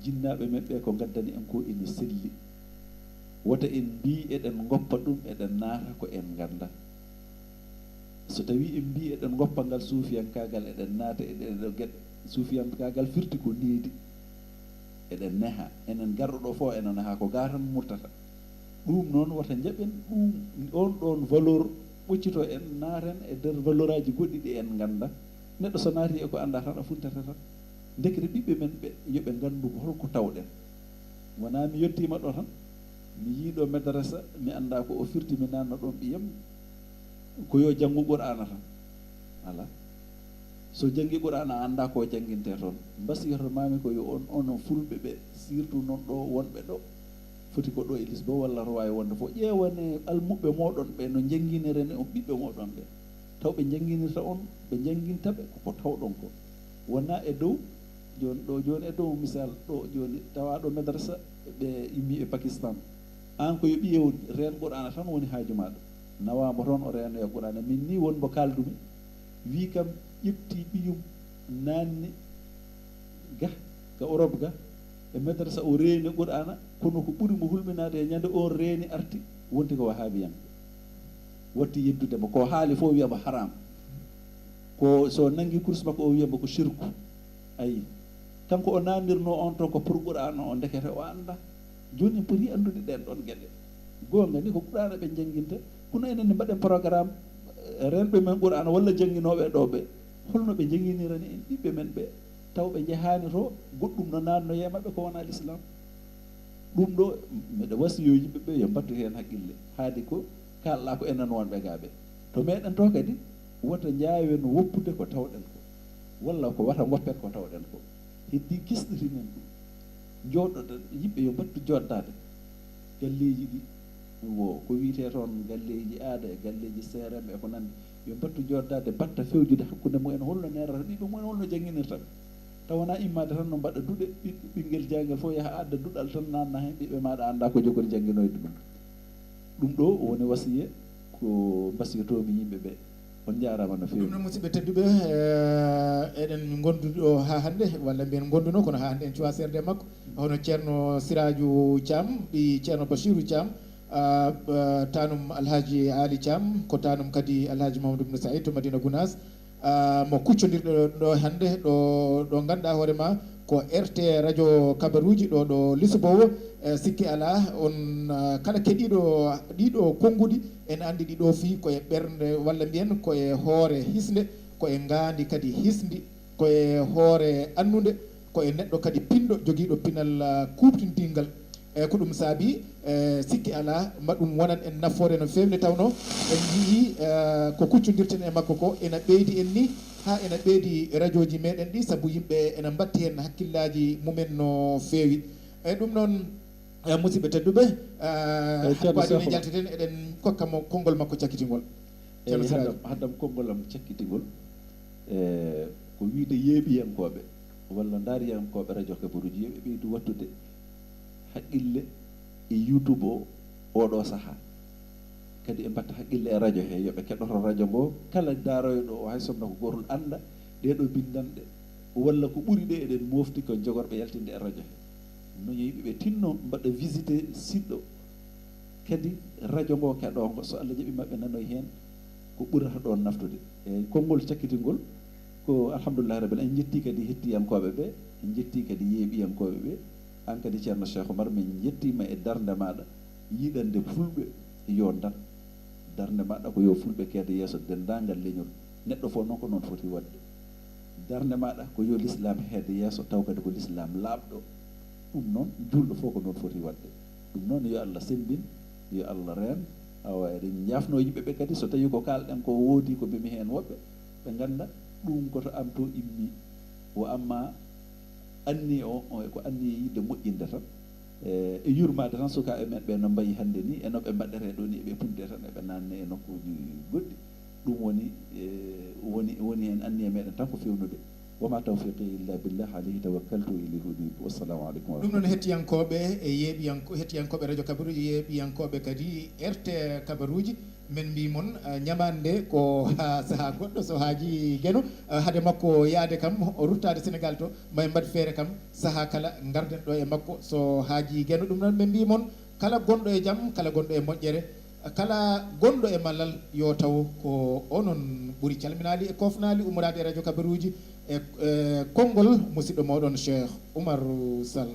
Jinnaaɓe men ɓe ko ngaddani en ko ene selli. Wota en mbii eɗen ngoppa ɗum, eɗen naata ko en ngannda. So tawii en mbii eɗen ngoppa ngal suufiyankaagal, eɗen naata e ɗee ɗoo geɗe, suufiyankaagal firti ko needi. Eɗen neha, enen garɗo ɗo fof ene neha, ko ga tan murtata. Ɗum noon wota njaɓen ɗum, oon ɗoon valeur ɓoccito en, naaten e nder valeur aji goɗɗi ɗi en ngannda. Neɗɗo so naati e ko annda tan, a funtata tan. Ndekete ɓiɓɓe men ɓe, yo ɓe nganndu ko holko tawɗen. Wonaa mi yettiima ɗo tan, mi yii ɗo madrasa, mi annda ko o firti, mi naatno ɗoon ɓiyam, ko yo janngu Qur'aana tan. Alaa. So janngi Qur'aana, a annda ko jannginte toon. Mbasiyata maami ko yo on, onon fulɓe ɓe, surtout noon ɗo wonɓe ɗo, foti ko ɗo e Lisbon walla Rowaye wonde fof, ƴeewane almuɓɓe mooɗon ɓe no njannginirani on ɓiɓɓe mooɗon ɓe. Taw ɓe njannginirta on, ɓe njannginta ɓe ko ko tawɗon ko. Wonaa e dow, jooni ɗo, jooni e dow misal, ɗo jooni tawa ɗo madrasa ɓe immi e Pakistan. Aan ko yo ɓiye woni, reen Qur'aana tan woni haaju maaɗa. Nawaama toon o reenoya Qur'aana. Min ni won mbo kaaldumi, wii kam ƴetti ɓiyum naanni ga, ga Europe ga, e madrasa o reeni Qur'aana, kono ko ɓuri mo hulɓinaade e ñande on reeni arti, wonti ko wahaabiyanke. Watti yeddude mo, ko haali fof wiya mo haram. Ko so nanngi kurus makko o wiya mbo ko shirku. Ayi, kanko o naamnirnoo on toon ko pour Qur'aana o, ndekete o anndaa. Jooni en poti anndude ɗeen ɗoon geɗe. Goonga ni ko Qur'aana ɓe njannginta, kono enen ne mbaɗen programme, eh, reenɓe men Qur'aana walla jannginooɓe ɗo ɓe, holno ɓe njannginirani en ɓiɓɓe men ɓe, taw ɓe njahaani to, goɗɗum no naatnoyee maɓɓe ko wonaa l'islam. Ɗum ɗo, miɗo wasiyo yimɓe ɓe yo mbattu heen haqqille, haade ko kaalɗa ko enen wonɓe ga ɓe. To meɗen to kadi, wota njaawen woppude ko tawɗen ko, walla ko wata ngoppen ko tawɗen ko. Heddi kisɗitinen ɗum. Jooɗoɗen, yimɓe yo mbattu jooɗdaade. Galleeji ɗi, wo ko wiyetee toon galleeji aada e galleeji C R M e ko nanndi, yo mbattu jooɗdaade, mbatta fewjude hakkunde mumen, holno neerata ɓiɓɓe mumen, holno jannginirta ɓe. Taw wonaa immaade tan no mbaɗa duɗe, ɓiɓɓe, ɓinngel jaayngal fof yaha adda duɗal tan naatna heen, ɓiɓɓe maaɗa annda ko jogori jannginoyde ɗum. Ɗum ɗo woni wasiya ko mbasiyotoomi yimɓe ɓe. On njaaraama no feewi. Ɗum noon, musidɓe tedduɓe, eh, eɗen ngondude ɗo haa hannde, walla mbiyen ngonduno, kono haa hannde en cuwaa seerde e makko. Hono Ceerno Siraaju Caam, ɓii Ceerno Bachiru Caam, ah, ah, taanum Alhaji Ali Caam, ko taanum kadi Alhaji Mamadou Ibn Saïd to Madina Gounass, ah, mo kuccondirɗo ɗo hannde, ɗo, ɗo ngannduɗaa hoore ma ko R T radio kabaruuji ɗo, ɗo Lisboa. Eh, sikki alaa, on, ah, kala keɗiiɗo ɗiɗo konnguɗi, ene anndi ɗi ɗo fii ko e ɓernde, walla mbiyen ko e hoore hisnde, ko e ngaandi kadi hisndi, ko e hoore annunde, ko e neɗɗo kadi pinɗo, jogiiɗo pinal, ah, kuuɓtindiingal. Eyi, ko ɗum saabi, eh, sikki alaa, ma ɗum wonan en nafoore no feewi, nde tawnoo en njiyii, eh, ko kuccondirten e makko ko ena ɓeydi en nii, haa ena ɓeydi rajooji meɗen ɗi, sabu yimɓe ena mbatti heen hakkillaaji mumen no feewi. Eyi, ɗum noon, eh, musidɓe tedduɓe, eh, eyi, Ceerno ko adii nde Seeku. Njalteten, eɗen kokka mo konngol makko cakkitingol. Eyi, Ceerno Siraaju. Haddam, haddam konngol am cakkitingol, eh, ko wiyde yeeɓiyankooɓe walla ndaariyankooɓe radio kabaruuji, yo ɓe ɓeydu wattude haqqille e YouTube o, oɗo sahaa. Kadi ɓe mbatta haqqille e radio he, yo ɓe keɗoto radio ngo, kala daaroyɗo o, hay sinno ko gootol, annda ɗee ɗo binndanɗe, walla ko ɓuri ɗe eɗen moofti ko jogorɓe yaltinde e radio he. No yo yimɓe ɓe tinno mbaɗa visité site ɗo. Kadi radio ngo keɗoo ngo, so Allah jaɓi maɓɓe nanoy heen ko ɓurata ɗoon naftude. Eyi, konngol cakkitingol ko alhamdulillahi rabbil, en njettii kadi hettiyankooɓe ɓe, en njettii kadi yeeɓiyankooɓe ɓe. Aan kadi Ceerno Cheikh Oumar, min njettiima e darnde maaɗa. Yiɗande fulɓe yo dar, darnde maɗa ko yo fulɓe keede yeeso denndaangal leñol. Neɗɗo fof noon ko noon foti waɗde. Darnde maɗa ko yo lislaam heede yeeso, taw kadi ko lislaam laaɓɗo. Ɗum noon, juulɗo fof ko noon foti waɗde. Ɗum noon, yo Allah semmbin, yo Allah reen. Awa, eɗen njaafnoo yimɓe ɓe kadi, so tawii ko kaalɗen ko woodii ko mbimi heen woɓɓe, ɓe ngannda ɗum ko to am to immii. Wa amma anniya o, o ko anniya yiɗde moƴƴinde tan. E, e yurmaade tan sukaaɓe men ɓe no mbayi hannde ni, e no ɓe mbaɗetee ɗo ni, eɓe punde tan, eɓe naanne e nokkuuji goɗɗi. Ɗum woni, e, woni, woni heen anniya meɗen tan ko fewnude. Wa ma tawfiqi illa billah, alayhi tawakkaltu wa ilayhi unib. Wassalamu aleykum wa Ɗum noon, hettiyankooɓe e yeeɓiyanko-, hettiyankooɓe Radio Kabaruuji, yeeɓiyankooɓe kadi R T Kabaruuji, men mbii mon, eh, ñamaande ko haa sahaa goɗɗo, so haajii Geno, eh, hade makko yahde kam, o ruttaade Senegaal to, ma en mbaɗ feere kam, sahaa kala ngarden ɗo e makko, so haajii Geno. Ɗum noon, men mbii mon, kala gonɗo e jam, kala gonɗo e moƴƴere, kala gonɗo e mallal, yo taw ko onon ɓuri. Calminaali e koofnaali ummoraade e Radio Kabaruuji e, e konngol musidɗo mooɗon Cheikh Oumar Sall.